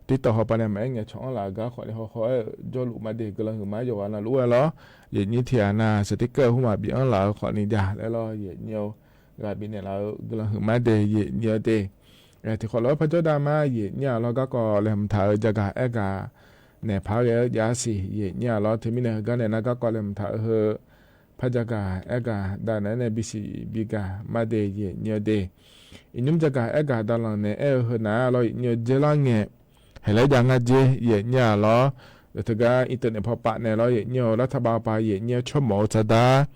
TikTok hawpav nae maqaer ngaeqcawq-anr laf-eu gar khawfni hawhaw-aer-euq jawrluf ma de guiqlanq huiq ma yawqghaq navluf-aer lawr. Yaeq nyir tiq ghaq nav saqtiqkaer-eu hmq maqbif-anr laf-eu khawfni jav laer lawr yaeq nyir-eu. Ghaq bifnaeq laf-eu guiqlanq huiq ma de yaeq nyir-eu de. Tiqkhawf lof-aer parjawr dav ma yaeq nyir-aq lawr, garkawv laeqhmq taq-eu jagaq aergaq naeq paq-aer ghae-eu jav siq yaeq nyir-aq lawr. Teumirnae heugar naeq nar garkawv laeqhmq taq-eu heu par jagaq aergaq dav naeq-aer nae bisiq bigaq ma de yaeq nyir-eu de. Iqnymr jagaq aergaq dav lanq naeq aer-eu heu nar lawr yaeq nyir-eu dzeurlar ngae, haeqlaer jav ngar dzer yaeq nyir-aq lawr. Teugar internet pawpav naeq lawr yaeq nyir-eu, lartaq bavpav yaeq nyir-eu tsawrmawf-eu tsaqdar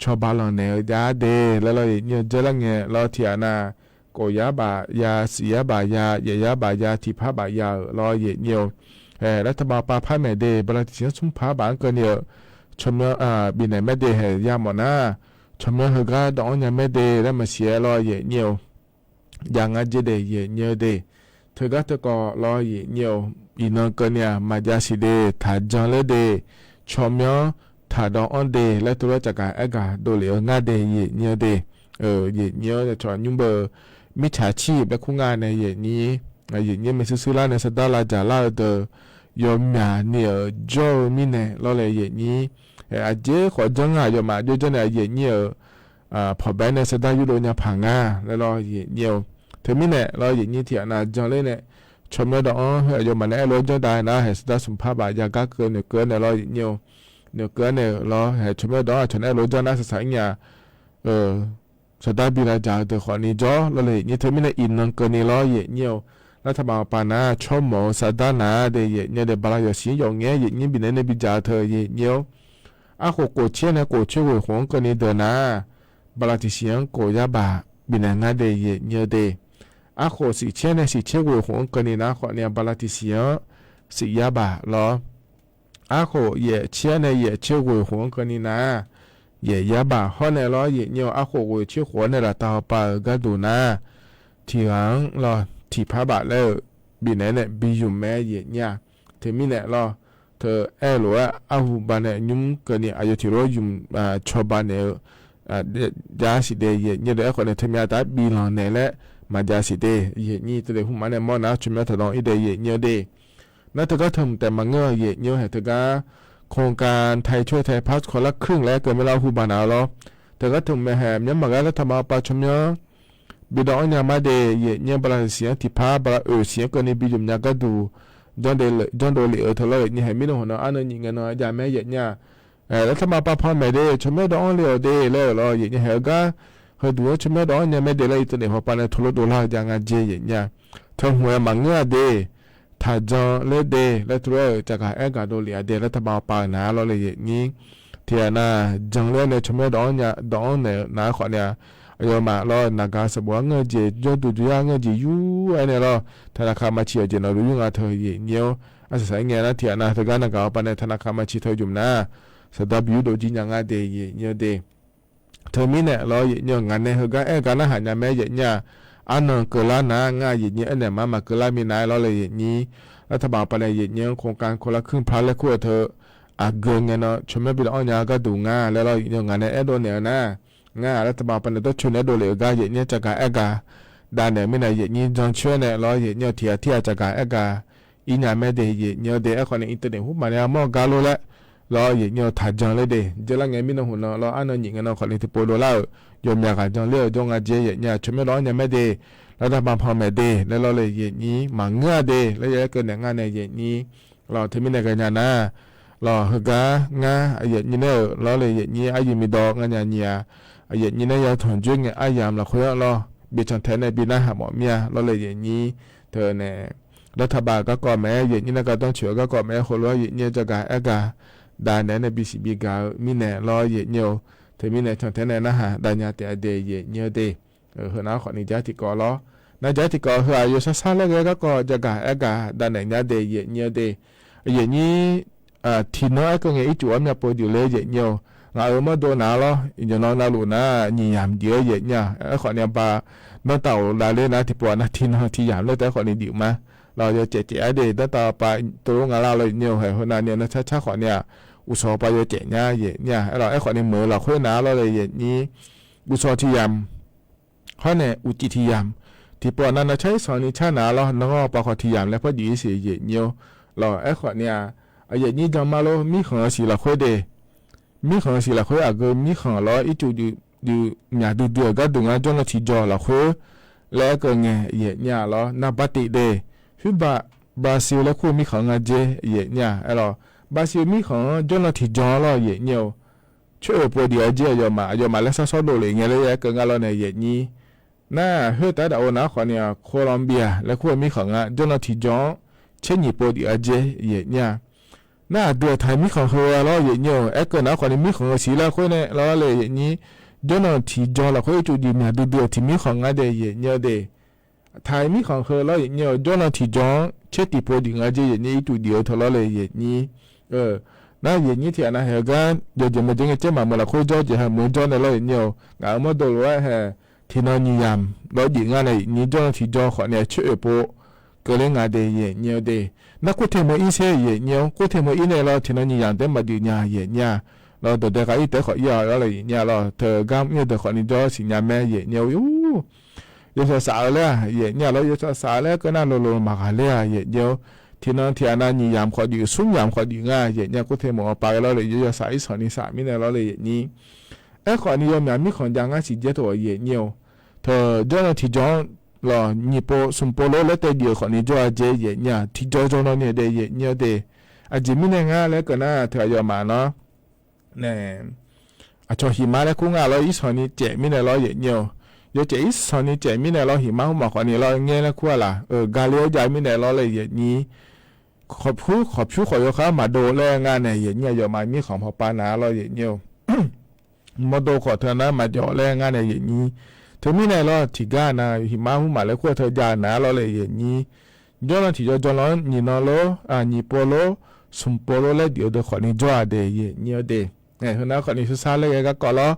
cawba lanq naeq-eu jav de laer lawr yaeq nyir-eu dzeurlar ngae lawr tiq ghaq nav, kof yar baf ya, siq yar baf ya, yaef yar baf ya, tiqpar baf ya-euq lawr yaeq nyir-eu. Haeq lartaq bavpav par maeq de bala tiqsiq-anr smr par baf-anr keuvni-eu tsawrmyanr bifnaeq maer de haeq yamawf nar, tsawrmyanr heugar dawv-anr nya maer de laer maqsiq-aer lawr yaeq nyir-eu. Jav ngar dzer de yaeq nyir-eu de. Teugar teukawv lawr yaeq nyir-eu, iqnan keuvni-aq maqjav siq de, taqjan ler de, tsawrmyanr taqdawv-anr de laer teulof-aer caqgaq aergaq dovlef-eu ngar de yaeq nyir-eu de. Yaeq nyir-anr yacawq nymr beu mirtsaq cir-iq baer kur ngar nae yaeq nyir. Yaeq nyir maershuir shuir lar nae sardar lavdzaq lar-eu deuq yawmyaq ni-euq jawr-eu mirnae lawr le yaeq nyir. Aqjeq khawf janr-aq yawmaf jawr janr nae yaeq nyir-euq pawqbae nae sardar yurdov nya paq ngar laer lawr yaeq nyir-eu. Teumirnae lawr yaeq nyir tiq ghaq nav jan ler nae tsawrmyanr dawv-anr heu aqyawfmaf nae aerlof-aer janr dav nar haeq sardar smq par baf ya gar keuv noeqkeuv-aer nae lawr yaeq nyir-eu. Noeqkeuv-aer nae-euq lawr haeq tsawrmyanr dawv-anr aqcawq nae aerlof-aer janr nar saqsaq-ir nya sardar bi lavdzaq-eu deuq khawfni jawr lawr le yaeq nyir. Teumirnae iqnan keuvni lawr yaeq nyir-eu, lartaq bavpav nar tsawrmawf-eu sardar nar de yaeq nyir-eu de, bala yawqsiq-anr yawf ngae yaeq nyir bifnaeq nae bi dzaq-eu teu yaeq nyir-eu. Arkhof kof caer nae kof caer ghoeq khof-anr keuvni deuq nar, bala tiqsiq-anr kof yar baf bifnaeq ngar de yaeq nyir-eu de. Arkhof siq caer nae siq caer ghoeq khof-anr keuvni nar khawfni bala tiqsiq-anr siq yar baf lawr. Arkhof yaef caer nae yaef caer ghoeq khof-anr keuvni nar, yaef yar baf hawr nae lawr yaeq nyir-eu. Arkhof ghoeq caer khof-anr nae laftav hawpav-euq gharduq nar, tiq ghaq-anr lawr tiqpar baf laer-eu bifnaeq nae bi ymq mae yaeq nyir-a. Teumirnae lawr, teu aerlof-aer arhu baf nae nymr keuvni aqyawf tiq lof ymq cawba naeq-eu jav siq de yaeq nyir-eu de. Aerkhawf nae teumya taf-aer biflanq naeq laer maqjav siq de yaeq nyir. Teudaef hmq ma nae mawr nar tsawrmyanr taqdawv-ir de yaeq nyir-eu de. Nar teugar teumq taef maqngeur-eu yaeq nyir-eu haeq teugar โครงการไทยช่วยไทย พาสปอร์ตคนละครึ่ง laer keuv mae lar arhu baf naq-eu lawr. Teugar teumq mae haeq myanr maqghae lartaq bavpav tsawrmyanr bi dawv-anr nya mar de yaeq nyir-eu, bala siq-anr tiqpar bala oeq siq-anr keuvni bi ymq nya gharduq janrdov lef-eu teu lawr yaeq nyir. Haeq mirnae hawq nan arnan nyif ngae nan jav mae yaeq nyir-a. Lartaq bavpav panmaeq de tsawrmyanr dawv-anr le-awq de laer-euq lawr yaeq nyir. Haeq-eu gar heuduq-anr tsawrmyanr dawv-anr nya mae de laer internet hawpav nae teulof dovlar-eu jav nga dzer yaeq nyir-a. Teu hmq-aer maqngeur-a de, taqjan ler de laer teulof-aer-euq caqgaq aergaq dovlef-a de laer taqbav pav-euq nar lawr le yaeq nyir. Tiq ghaq nav jan ler nae tsawrmyanr dawv-anr nya dawv-anr naeq-eu nar khawf nae-a, aqyawfmaf lawr naqgaq sanqbof-anr ngeur-eu jeq jawrduq jawryar ngeur-eu jeq yur-aer nae lawr, taqnaqkaq maqciq-awq jeq nawq-eu yur nga teu yaeq nyir-awr, arsaq saq-ir ngae nar tiq ghaq nav teugar naqgaq hawpav nae taqnaqkaq maqciq teu ymq nar, saqdaq bi yurdov jir nya nga de yaeq nyir-eu de. Teumirnae lawr yaeq nyir-eu ngaq nae heugar aer-eu gar narhaq nya mae yaeq nyir-a. Arnan keuvlar nar ngar yaeq nyir aernaeq ma maqkeuvlar minav-aer lawr le yaeq nyir. Lartaq bavpav nae yaeq nyir-anr โครงการคนละครึ่ง พลัส laer kur-eu teu aqgeu ngae nan tsawrmyanr bi dawv-anr nya gharduq nga laer lawr yaeq nyir-eu ngaq nae aerdov naeq-eu nar, ngar lartaq bavpav nae dawrcoeni aerdov lef-eu gar yaeq nyir caqgaq aergaq dav naeq-eu mirnae yaeq nyir jan coer nae lawr yaeq nyir-eu tiq ghaq tir ghaq caqgaq aergaq ir nya mae de yaeq nyir-eu de. Aerkhawf nae internet hmq maqnae armawr-eu gar lor laer lawr yaeq nyir-eu taqjan ler de. Dzeurlar ngae mirnan hmq nan lawr arnan nyif ngae nan khawf ni tiqpov dovlar-euq yawqmyaq ghaq jan ler-eu jawr nga dzer yaeq nyir-a. Tsawrmyanr dawv-anr nya mae de, lartaq bavpav maeq de laer lawr le yaeq nyir maqngeur-a de laer yaeq-aer keuv naeq ngar nae yaeq nyir. Lawr teumirnae ghaenya nar, lawr heugar ngar yaeq nyir nae-euq lawr le yaeq nyir aryuif miqdawv ngar nya nyir-a. Yaeq nyir nae ya tanqjoer ngae aryamq lafkhoer-anr lawr bi cantae nae bi narhaq mawf mir-a lawr le yaeq nyir. Teu nae lartaq bav-eu garkawv maeq-aer yaeq nyir nae gardanr coeq-eu garkawv maeq-aer heulof-aer yaeq nyir-aer caqgaq aergaq dav naeq-aer nae bisiq bigaq-eu mirnae lawr yaeq nyir-eu. Teumirnae cantae nae narhaq dav nya taef-a de yaeq nyir-eu de. Heu nav-anr khawf ni jar tiqkawv lawr. Nar jar tiqkawv heu-aq yawshar shar laer ghae garkawv caqgaq aergaq dav naeq nya de yaeq nyir-eu de. Yaeq nyir tiqnan aerkeuv ngae ircuf-anr myavpov juif ler yaeq nyir-eu. ngaq-euq mawrdo nar lawr, iqnan navluf nar nyiq yamq diq-eu yaeq nyir-a. Aerkhawf ni aqba, danrtav-awq lavler nar tiqpov-aq nar tiqnan tiq yamq laer taef-aer khawf ni diq ma. Lawq, yawcaef caef-aer de danrtav pav tov-aer nga lar lawr yaeq nyir-eu. Haeq heunav ni-a nar car car khawf ni-aq, uqsawq pav yawcaef nya yaeq nyir-a. Aerlawq, aerkhawf ni meuq-eu lafkhoer nar lawr le yaeq nyir, uqsawq tiq yamq hawr nae uqcif tiq yamq, tiqpov-aq nar nar car irsanq ni car nar lawr, nanganr pav khawf tiq yamq laer par diq-ir siq yaeq nyir-or. Lawq, aerkhawf ni-aq, yaeq nyir jan mar lor, mirkhanq-eu siq lafkhoer de, mirkhanq-eu siq lafkhoer aqgeu mirkhanq lawr ircuf juif myaq duidui-euq gharduq ngar jawrnan tiqjawq lafkhoer laer aerkeuv ngae yaeq nyir-a lawr, nar bar tif de, Cuba, Brazil laer kur-eu mirkhanq nga jer yaeq nyir-a. Aerlawq, Brazil mirkhanq-anr jawrnan tiqjawq-anr lawr yaeq nyir-eu. Coer-euq pov diq-a jer aqyawfmaf, aqyawfmaf laer sharshawr dovlef ngae laer aerkeuv nga lawr nae yaeq nyir. Nar khoertav daqov nar khawf ni-aq, Colombia laer kur-eu mirkhanq nga jawrnan tiqjawq-anr caer nyiq pov diq-a jer yaeq nyir-a. Nar aqdui-aq taqhaiq mirkhanq heu-a lawr yaeq nyir-eu. Aerkeuv nar khawf ni mirkhanq-eu siq lafkhoer nae lawr le yaeq nyir, jawrnan tiqjawq lafkhoer ircuf juif myaq duidui-euq tiq mirkhanq ngar de yaeq nyir-eu de. Taqhaiq mirkhanq heu lawr yaeq nyir-eu, jawrnan tiqjawq-anr caer tiq pov diq nga jer yaeq nyir, ircuf juif-eu teu lawr le yaeq nyir. Nar yaeq nyir tiq ghaq nav haeq-eu gar yawjeq maqjeq ngae caer maqmeuq lafkhoer jawr jeq haeq meuq jawr nae lawr yaeq nyir-eu. Ngaq-euq mawrdo lof-aer haeq tiqnan nyiq yamq lawr jeq ngar nae yaeq nyir, jawrnan tiqjawq khawf ni-aq coer-euq pov keuvler nga de yaeq nyir-eu de. Nar kurteq meuq-ir sher yaeq nyir-or, kurteq meuq-ir nae lawr tiqnan nyiq yamq taef-aer maqjeq nya yaeq nyir-a. Lawr dawqdae khav-ir taef-aer khawf ir-a lawr le yaeq nyir-a lawr, teugar mr-eu deuq khawf ni jawr siqnya mae yaeq nyir-or. Yawshaq saf-eu laer-aq yaeq nyir-a lawr, yawshaq saf-eu laer aerkeuv nar lolo maqghaq ler-a yaeq nyir-or. Tiqnan tiq ghaq nav nyiq yamq khawf juif, smr yamq khawf juif nga yaeq nyir-a, kurteq meuq-awr pav ghae lawr le, yawshaq saf-ir sanq ni saf mirnae lawr le yaeq nyir. Aerkhawf ni yawmyaq mirkhanq ja ngar siq dzaer tov-awq yaeq nyir-or. Teu jawrnan tiqjawq-anr lawq nyiq pov smq pov lor laer taev juif-eu khawf ni jawr-a jer yaeq nyir-a, tiqjawq jawr nawr ni-a de yaeq nyir-or de. Aqjeq mirnae ngar laer aerkeuv nar teu aqyawfmaf nawr nae aqcawq hiqmar laer kur nga lawr, irsanq ni caef mirnae lawr yaeq nyir-or. Yawcaef irsanq ni caef mirnae lawr, hiqmar hmq maf khawf ni lawr ngaer laer kur-a laf-euq gale-awr jav mirnae lawr le yaeq nyir. Khawqpyur khawqpyur khawf yawkhar maqdov laer ngar nae yaeq nyir-a, yawfmaf mirkhanq pawpav nav lawr yaeq nyir-or. Mawrdo khawf teu nar maqjawf laer ngar nae yaeq nyir. Teumirnae lawr tiqgar nav hiqmar hmq maf laer kur-a teu jav nav lawr le yaeq nyir. Jawrnan tiqjawq jawr nawr-anr nyiq nan lor, nyiq pov lor, smq pov lor laer juif-eu deuq khawf ni jawr-a de yaeq nyir-or de. Heunar khawf ni shursar laer ghae garkawv lawr.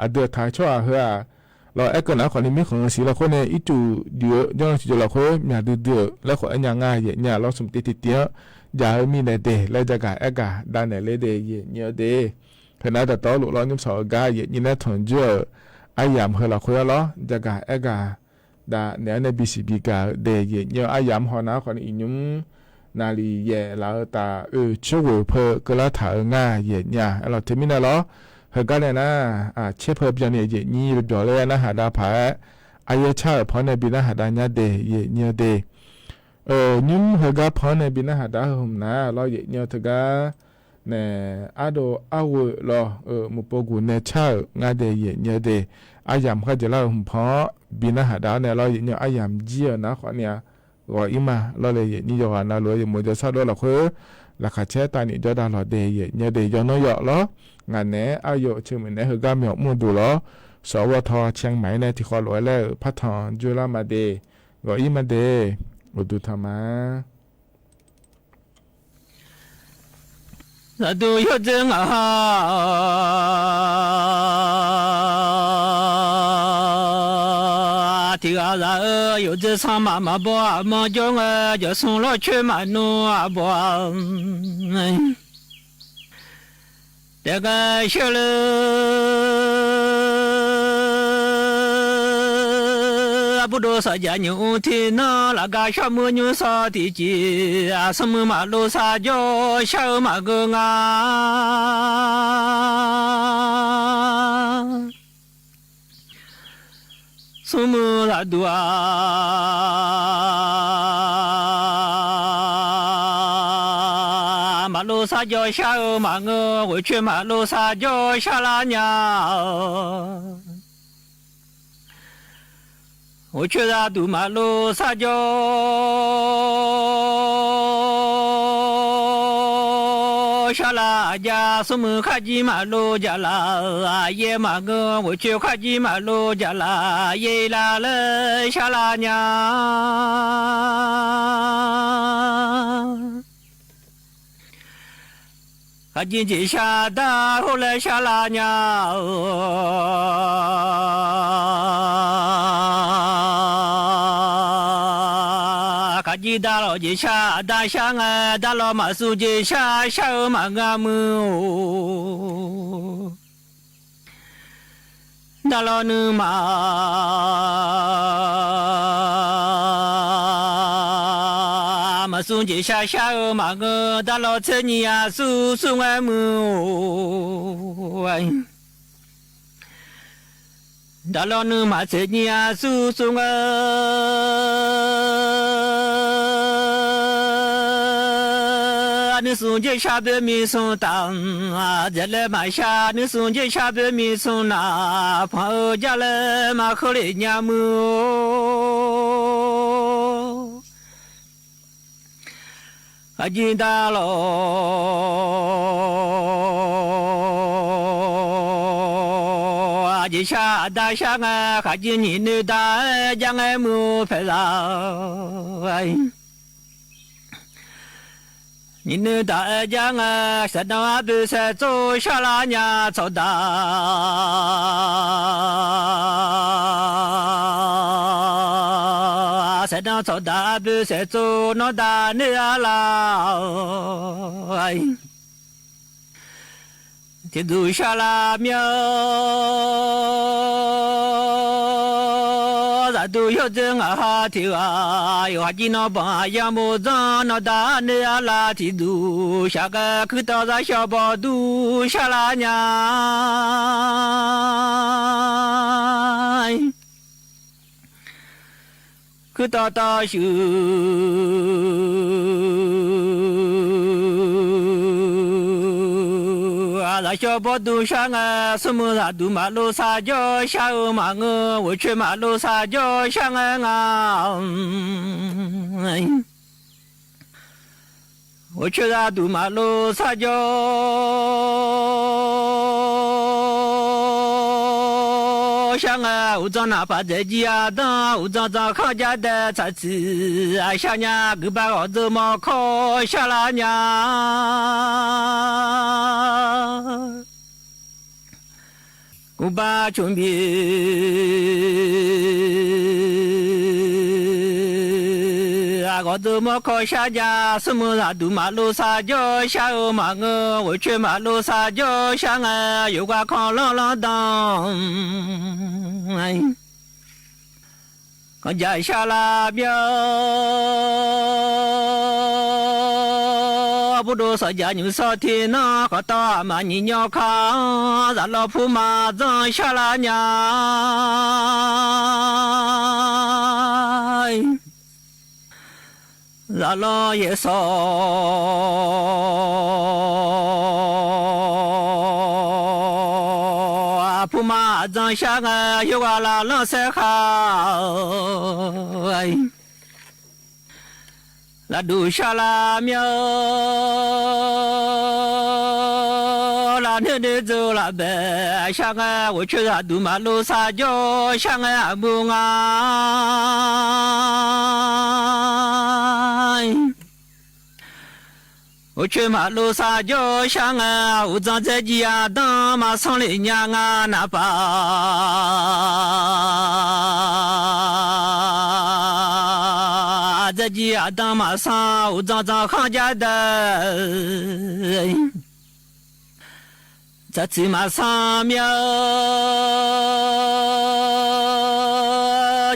Aqdui-aq taq-eu tsawrhaq heu-aq lawq, aerkeuv nar khawf ni mirkhanq-eu siq lafkhoer nae ircuf juif-eu jawrnan tiqjawq lafkhoer myaq duidui-euq laer khawf aer nya nga yaeq nyir-a lawr, smq tiv tiv tiv-anr jaq-eu mirnae de laer jagaq aergaq davnaeq ler de yaeq nyir-or de. Heunar dawqtawvluf lawr nymr sawq-eu gar yaeq nyir nae tanqjoer-euq aryamq heu lafkhoer-a lawr jagaq aergaq davnaeq-awr nae bisiq bigaq-eu de yaeq nyir-eu. Aryamq haw nar khawf ni iqnymr naqliq yaef laf-eu taf oe coer ghoeq peu keuvlar taq-eu nga yaeq nyir-a. Aerlawq teumirnae lawr, heugar nae nar caer peu byanni yaeq nyir byawq laer narhaq dav paq-aer, aryaer car-euq panr nae bi narhaq dav nya de yaeq nyir-or de. Nymr heugar panr nae bi narhaq dav-eu hmq nar lawr yaeq nyir-eu teugar nae ardov arghoe lawr-euq muiqpov guq nae car-euq ngar de yaeq nyir-or de. Aryamq kharjeq lar-euq hmq panr-anr bi narhaq dav-awr nae lawr yaeq nyir-eu, aryamq jir-euq nar khawf ni-a ghawq-ir ma lawr le yaeq nyir. Yawqghaq navluf-eu yawmuiq jawrshar dov lafkhoer laqkhaq caer tavnif jawrdav lawq de yaeq nyir-or de. Yawqnan yawf lawr ngaq naeq-aer aryawf ceuq muiq naeq-aer heugar myawq mr-eu duq lawr, sawq ghawr taw caer maqir nae tiqkhawf lof-aer laer-euq par tanq joer lar ma de. Ghawq-ir ma de. Uqduq tanq ma. Zaqduq yawdzer ngaq ha, tiq ghaq zaq-eu yawdzer sanr maf maqbaw aqmanr jawr ngae, jawq smr lawr coer maqnmr aqbaw-a. Taef ghae sheur le, aqbur dov saqjaq nymq mr tiq nanr lafgar shawr muir nymr sawr tiqjeq, aqsmr muiq maqlov sar jawr shar-eu maqgeur nga. Smrmuiq zaqduq-aq, maqlov sar jawr shar-eu maqngeur, ghoeqcoer maqlov sar jawr shar lar nya-awq. Ghoeqcoer zaqduq maqlov sar jawr shar lar jav, smrmuiq kharjir maqlov jaq laf, aqyaer maqngeur, ghoeqcoer kharjir maqlov jaq laf, yaer lar laer shar lar nya. Khaqjir jeqshar dar hawr laer sharlar nya-eu, khaqjir darlawq jeqshar aqda shar ngae, darlawq maqsur jeqshar shar-eu maqngeur muiq-or. Darlawq nuima maqsur jeqshar shar-eu maqngeur, darlawq tser nyiq aqsur sur ngae muiq-or. Darlawq nuima tser nyiq aqsur sur ngae, nuismr jeqshar boer miq smr taf, dzaeqlaer maqshar nuismr jeqshar boer miq smr naf, panq-eu jar laer maqkeuv lef nya muiq-or. Khaqjir darlawq jeqshar aqda shar ngae, khaqjir nyiq noeq daq-aer jar ngae muiq-or paeqzaq. Nyiq noeq daq-aer jar ngae, saeqdanq arboe saeqtsov sharlar nya tsawqdaq. Saeqdanq tsawqdaq arboe saeqtsov nawr daq noeq-a laf. Tiqduq sharlar mir-a, zaqduq yawdzer ngaq ha tiq ghaq, yawqha jir nawr banq aqyar mof zanr nawr daq noeq-a laf. Tiqduq shaq ghae kuirtawv zaq shawr bawq dur sharlar nya. Kuirtawv tawv shuif, zaq shawr bawq dur shar ngae, smrmuiq zaqduq maqlov sar jawr shar-eu maqngeur, ghoeqcoer maqlov sar jawr shar ngae nga. Ghoeqcoer zaqduq maqlov sar jawr shar ngae, uqdzan naqpaf dzaeq jir aqdanr, uqdzan dzan khanr jar dae tsaqtsiq aqshar nya, guiqbav ghawqdzeur mawrkawr sharlar nya. Guiqbav cmq bif ghawqdzeur mawrkawr shar nya, smrmuiq zaqduq maqlov sar jawr shar-eu maqngeur, ghoeqcoer maqlov sar jawr shar ngae, yawqghaq kanqlanr lanrdan kanqjaq sharlar mir-a. Burdov sawqjaq nymq sawr tiq nanr, khawf tawv aqma nyiq nyawr kar-anr, zaqlawr puma dzanr sharlar nya. Zaqlanr yaeqsawq puma aqdzan shar ngae, yawqghaq laflanr saer khar-eu lafduq sharlar mir-a. Lafnoer noer dzeur lafbae shar ngae, ghoeqcoer zaqduq maqlov sar jawr shar ngae, aqmuiq nga. Ghoeqcoer maqlov sar jawr shar ngae, uqdzan dzaerjir aqdanr maqsanr lef nya nga naqpaf. Dzaerjir aqdanr maqsanr uqdzan dzan khanr jar dae tsaqtsiq maqsanr mir-a.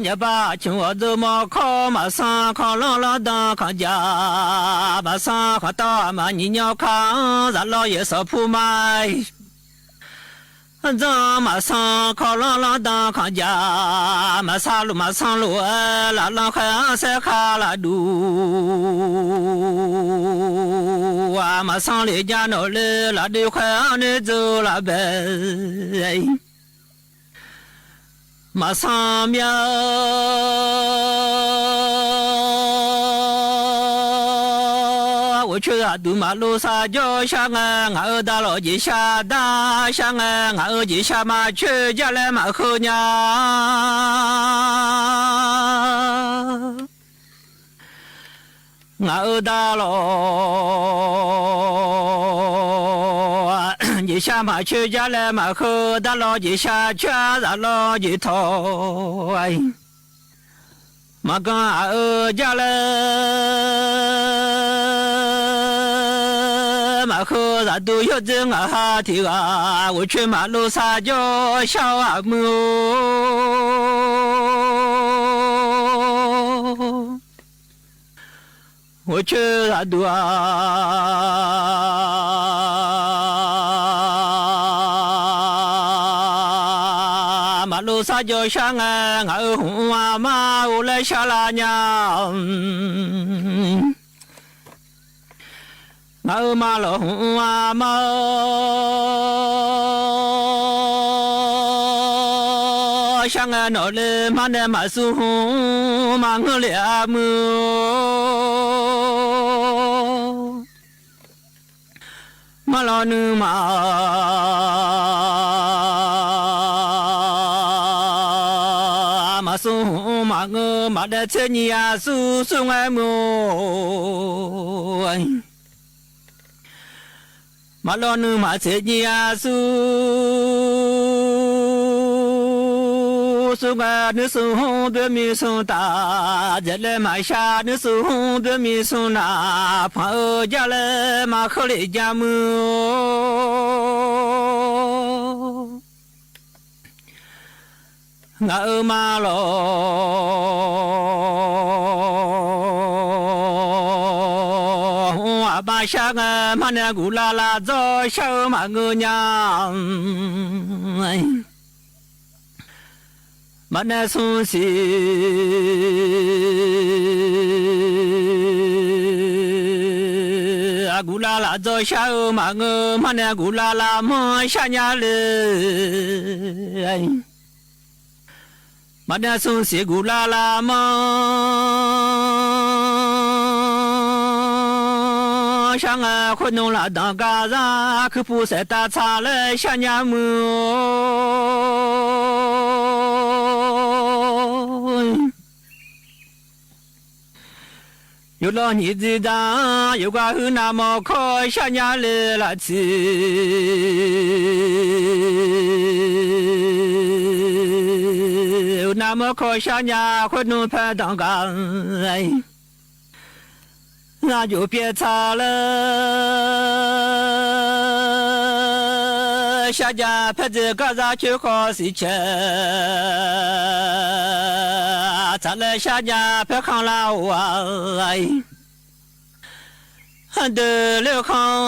Nyaqbav aqcmq ghawqdzeur mawrkawr maqsanr, kanqlanr lanrdan kanqjaq maqsanr, khawf tawv aqma nyiq nyawr kar-anr, zaqlawr yaeqsawq puma dzanr maqsanr, kanqlanr lanrdan kanqjaq maqsanr luf maqsanr luf-aer, laflanr khaer-anr saer khar lafduq maqsanr lef nya nawq le, lafdui khaer-anr noer dzeur lafbae maqsanr mir-a. Ghoeqcoer zaqduq maqlov sar jawr shar ngae, ngaq-euq daqlawq jeqshar dar shar ngae, ngaq-euq jeqshar maqcoer jar laer maqkheuv nya. Ngaq-euq daqlawq Shar maqcoer jar laer maqheu dar lawr jeq shar, coer-ar zaf lawr jeq tawq-a. Maqganq aq-eu jar laer maqheu zaqduq yawrdzer ngaq ha tiq ghaq, ghof coer maqlov sar jawr shar-eu aqmuiq-or. Ghof coer zaqduq-aq, maqlov sar jawr shar ngae, ngaq-euq hmq-aq mar-or laer shar lar nya. Ngaq-euq ma lawq hmq-aq mar-or shar ngae, nawqle mar nae maqsur hmq maqngeur le-a muiq-or. Mar lawq nuima maqsur hmq maqngeur, maqdaef tser nyiq-aq sur sur ngae muiq-or. Maqlawq nuima tser nyiq-aq sur sur ngae, nuismr hmq boermi smr taf dzaeq laer maqshar, nuismr hmq boermi smr naq panq-eu jar laer maqkheur lef nya muiq-or. Ngaq-euq ma lawq hmq-aq bar shar ngae, mar nae guf lar lar dzawr shar-eu maqngeur nya. Maqnaeq smr siq guf lar lar dzawr shar-eu maqngeur, mar nae guf lar lar manr shar nya le. Maqnaeq smr siq guf lar lar manr shar ngae, khoer nmr laf danq gar zar kuirpuv saef tav tsaq laer shar nya muiq-or. Yawqlawv nyiq dzir dar yawqghaq huiq navmawr kawr shar nya le laf tsiq. Navmawr kawr shar nya khoer nmr paer danq gar lar jof pyaev tsaq laer shar nya paer dzer gar zar coer khawf siq cae tsaq laer shar nya paer kanr lar-or-aq. Deuq ler-eu kanr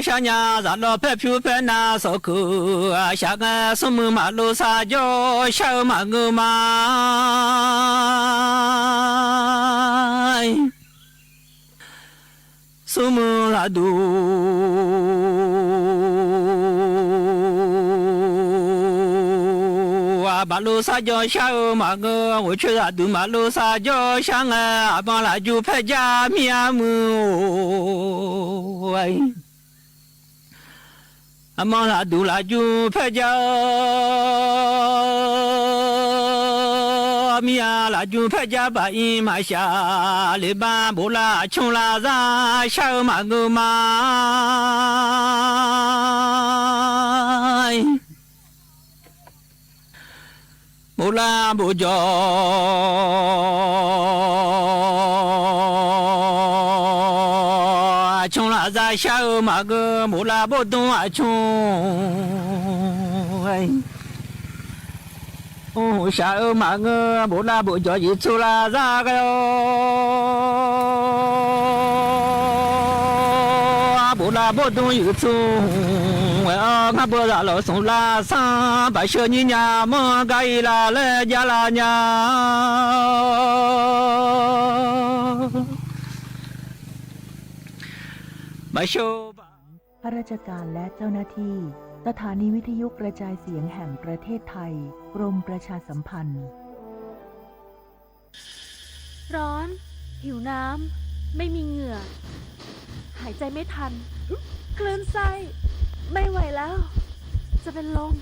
shar nya zaq lawr paer pyur paer nav sawq keuq aqshaq ngae, smrmuiq maqlov sar jawr shar-eu maqngeur ma. Smrmuiq zaqduq aqbaq lov sar jawr shar-eu maqngeur, ghof coer zaqduq maqlov sar jawr shar ngae, aqma lafjur paer jar mir-a muiq-or. Aqma lafduq lafjur paer jar mir-a, lafjur paer jar baq ir maqshaq, lef bar bof lar aqcmr lar zar shar-eu maqngeur ma. Bof lar bof jawq aqcmr lar zar shar-eu maqngeur, bof lar bof dmr aqcmr shaq-eu maqngeur, bof lar bof jawq yuiqtsur lar zar ghae-awr, bof lar bof dmr yuiqtsur hmq ghae-awr, ngar beu zaq lawq smq lar sanr baq sheu nyir nya manr gar ir lar laer jar lar nya. Baq sheu baq ข้าราชการและเจ้าหน้าที่ สถานีวิทยุกระจายเสียงแห่งประเทศไทย กรมประชาสัมพันธ์ ร้อน หิวน้ำ ไม่มีเหงื่อ หายใจไม่ทัน คลื่นไส้ ไม่ไหวแล้ว จะเป็นลม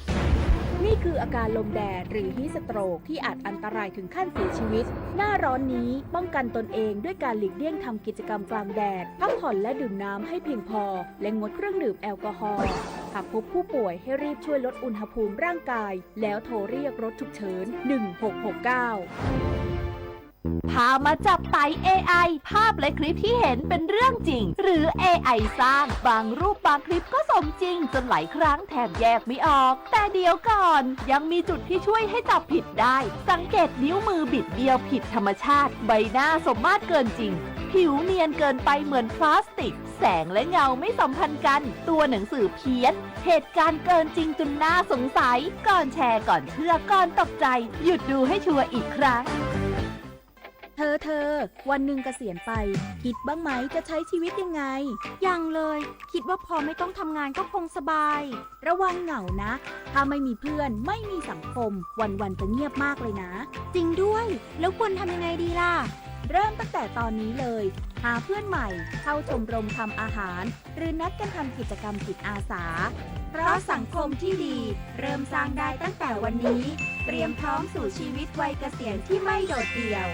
เ นี่คืออาการลมแดดหรือ heat stroke ที่อาจอันตรายถึงขั้นเสียชีวิต หน้าร้อนนี้ป้องกันตนเองด้วยการหลีกเลี่ยงทำกิจกรรมกลางแดด พักผ่อนและดื่มน้ำให้เพียงพอ และงดเครื่องดื่มแอลกอฮอล์ หากพบผู้ป่วยให้รีบช่วยลดอุณหภูมิร่างกาย แล้วโทรเรียกรถฉุกเฉิน หนึ่งหกหกเก้า พามาจับไต เอไอ ภาพและคลิปที่เห็นเป็นเรื่องจริง หรือ เอไอ สร้าง บางรูปบางคลิปก็สมจริงจนหลายครั้งแทบแยกไม่ออก แต่เดี๋ยวก่อน ยังมีจุดที่ช่วยให้จับผิดได้ สังเกตนิ้วมือบิดเบี้ยวผิดธรรมชาติ ใบหน้าสมมาตรเกินจริง ผิวเนียนเกินไปเหมือนพลาสติก แสงและเงาไม่สัมพันธ์กัน ตัวหนังสือเพี้ยน เหตุการณ์เกินจริงจนน่าสงสัย ก่อนแชร์ ก่อนเชื่อ ก่อนตกใจ หยุดดูให้ชัวร์อีกครั้ง เธอ เธอ วันหนึ่งเกษียณไป คิดบ้างไหมจะใช้ชีวิตยังไง ยังเลย คิดว่าพอไม่ต้องทำงานก็คงสบาย ระวังเหงานะ ถ้าไม่มีเพื่อน ไม่มีสังคม วันๆ จะเงียบมากเลยนะ จริงด้วย แล้วควรทำยังไงดีล่ะ เริ่มตั้งแต่ตอนนี้เลย หาเพื่อนใหม่ เข้าชมรมทำอาหาร หรือนัดกันทำกิจกรรมจิตอาสา เพราะสังคมที่ดี เริ่มสร้างได้ตั้งแต่วันนี้ เตรียมพร้อมสู่ชีวิตวัยเกษียณที่ไม่โดดเดี่ยว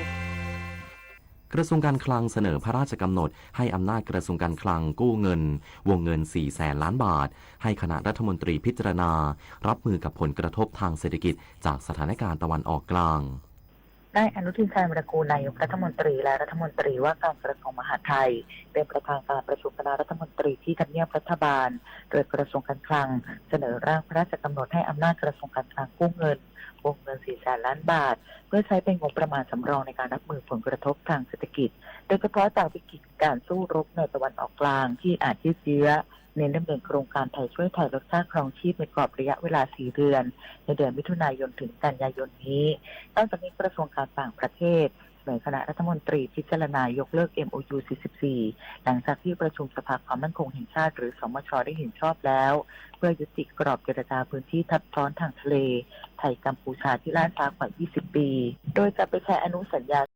กระทรวงการคลังเสนอพระราชกำหนดให้อำนาจกระทรวงการคลังกู้เงิน วงเงิน สี่แสนล้านบาท ให้คณะรัฐมนตรีพิจารณา รับมือกับผลกระทบทางเศรษฐกิจจากสถานการณ์ตะวันออกกลาง นายอนุทิน ชาญวีรกูร นายกรัฐมนตรี และรัฐมนตรีว่าการกระทรวงมหาดไทย เป็นประธานการประชุมคณะรัฐมนตรีที่ทำเนียบรัฐบาล โดยกระทรวงการคลัง เสนอร่างพระราชกำหนดให้อำนาจกระทรวงการคลังกู้เงิน วงเงิน สี่แสนล้านบาท เพื่อใช้เป็นงบประมาณสำรองในการรับมือผลกระทบทางเศรษฐกิจ โดยเฉพาะจากวิกฤตการสู้รบในตะวันออกกลางที่อาจยืดเยื้อ เน้นดำเนินโครงการไทยช่วยไทยลดค่าครองชีพในกรอบระยะเวลา สี่ เดือน ในเดือนมิถุนายนถึงกันยายนนี้ นอกจากนี้กระทรวงการต่างประเทศ เสนอคณะรัฐมนตรีพิจารณายกเลิก เอ็มโอยู สี่สิบสี่ หลังจากที่ประชุมสภาความมั่นคงแห่งชาติ หรือ สมช ได้เห็นชอบแล้ว เพื่อยุติกรอบเจรจาพื้นที่ทับซ้อนทางทะเลไทยกัมพูชาที่ล่าช้ากว่า ยี่สิบ ปี โดยจะไปใช้อนุสัญญา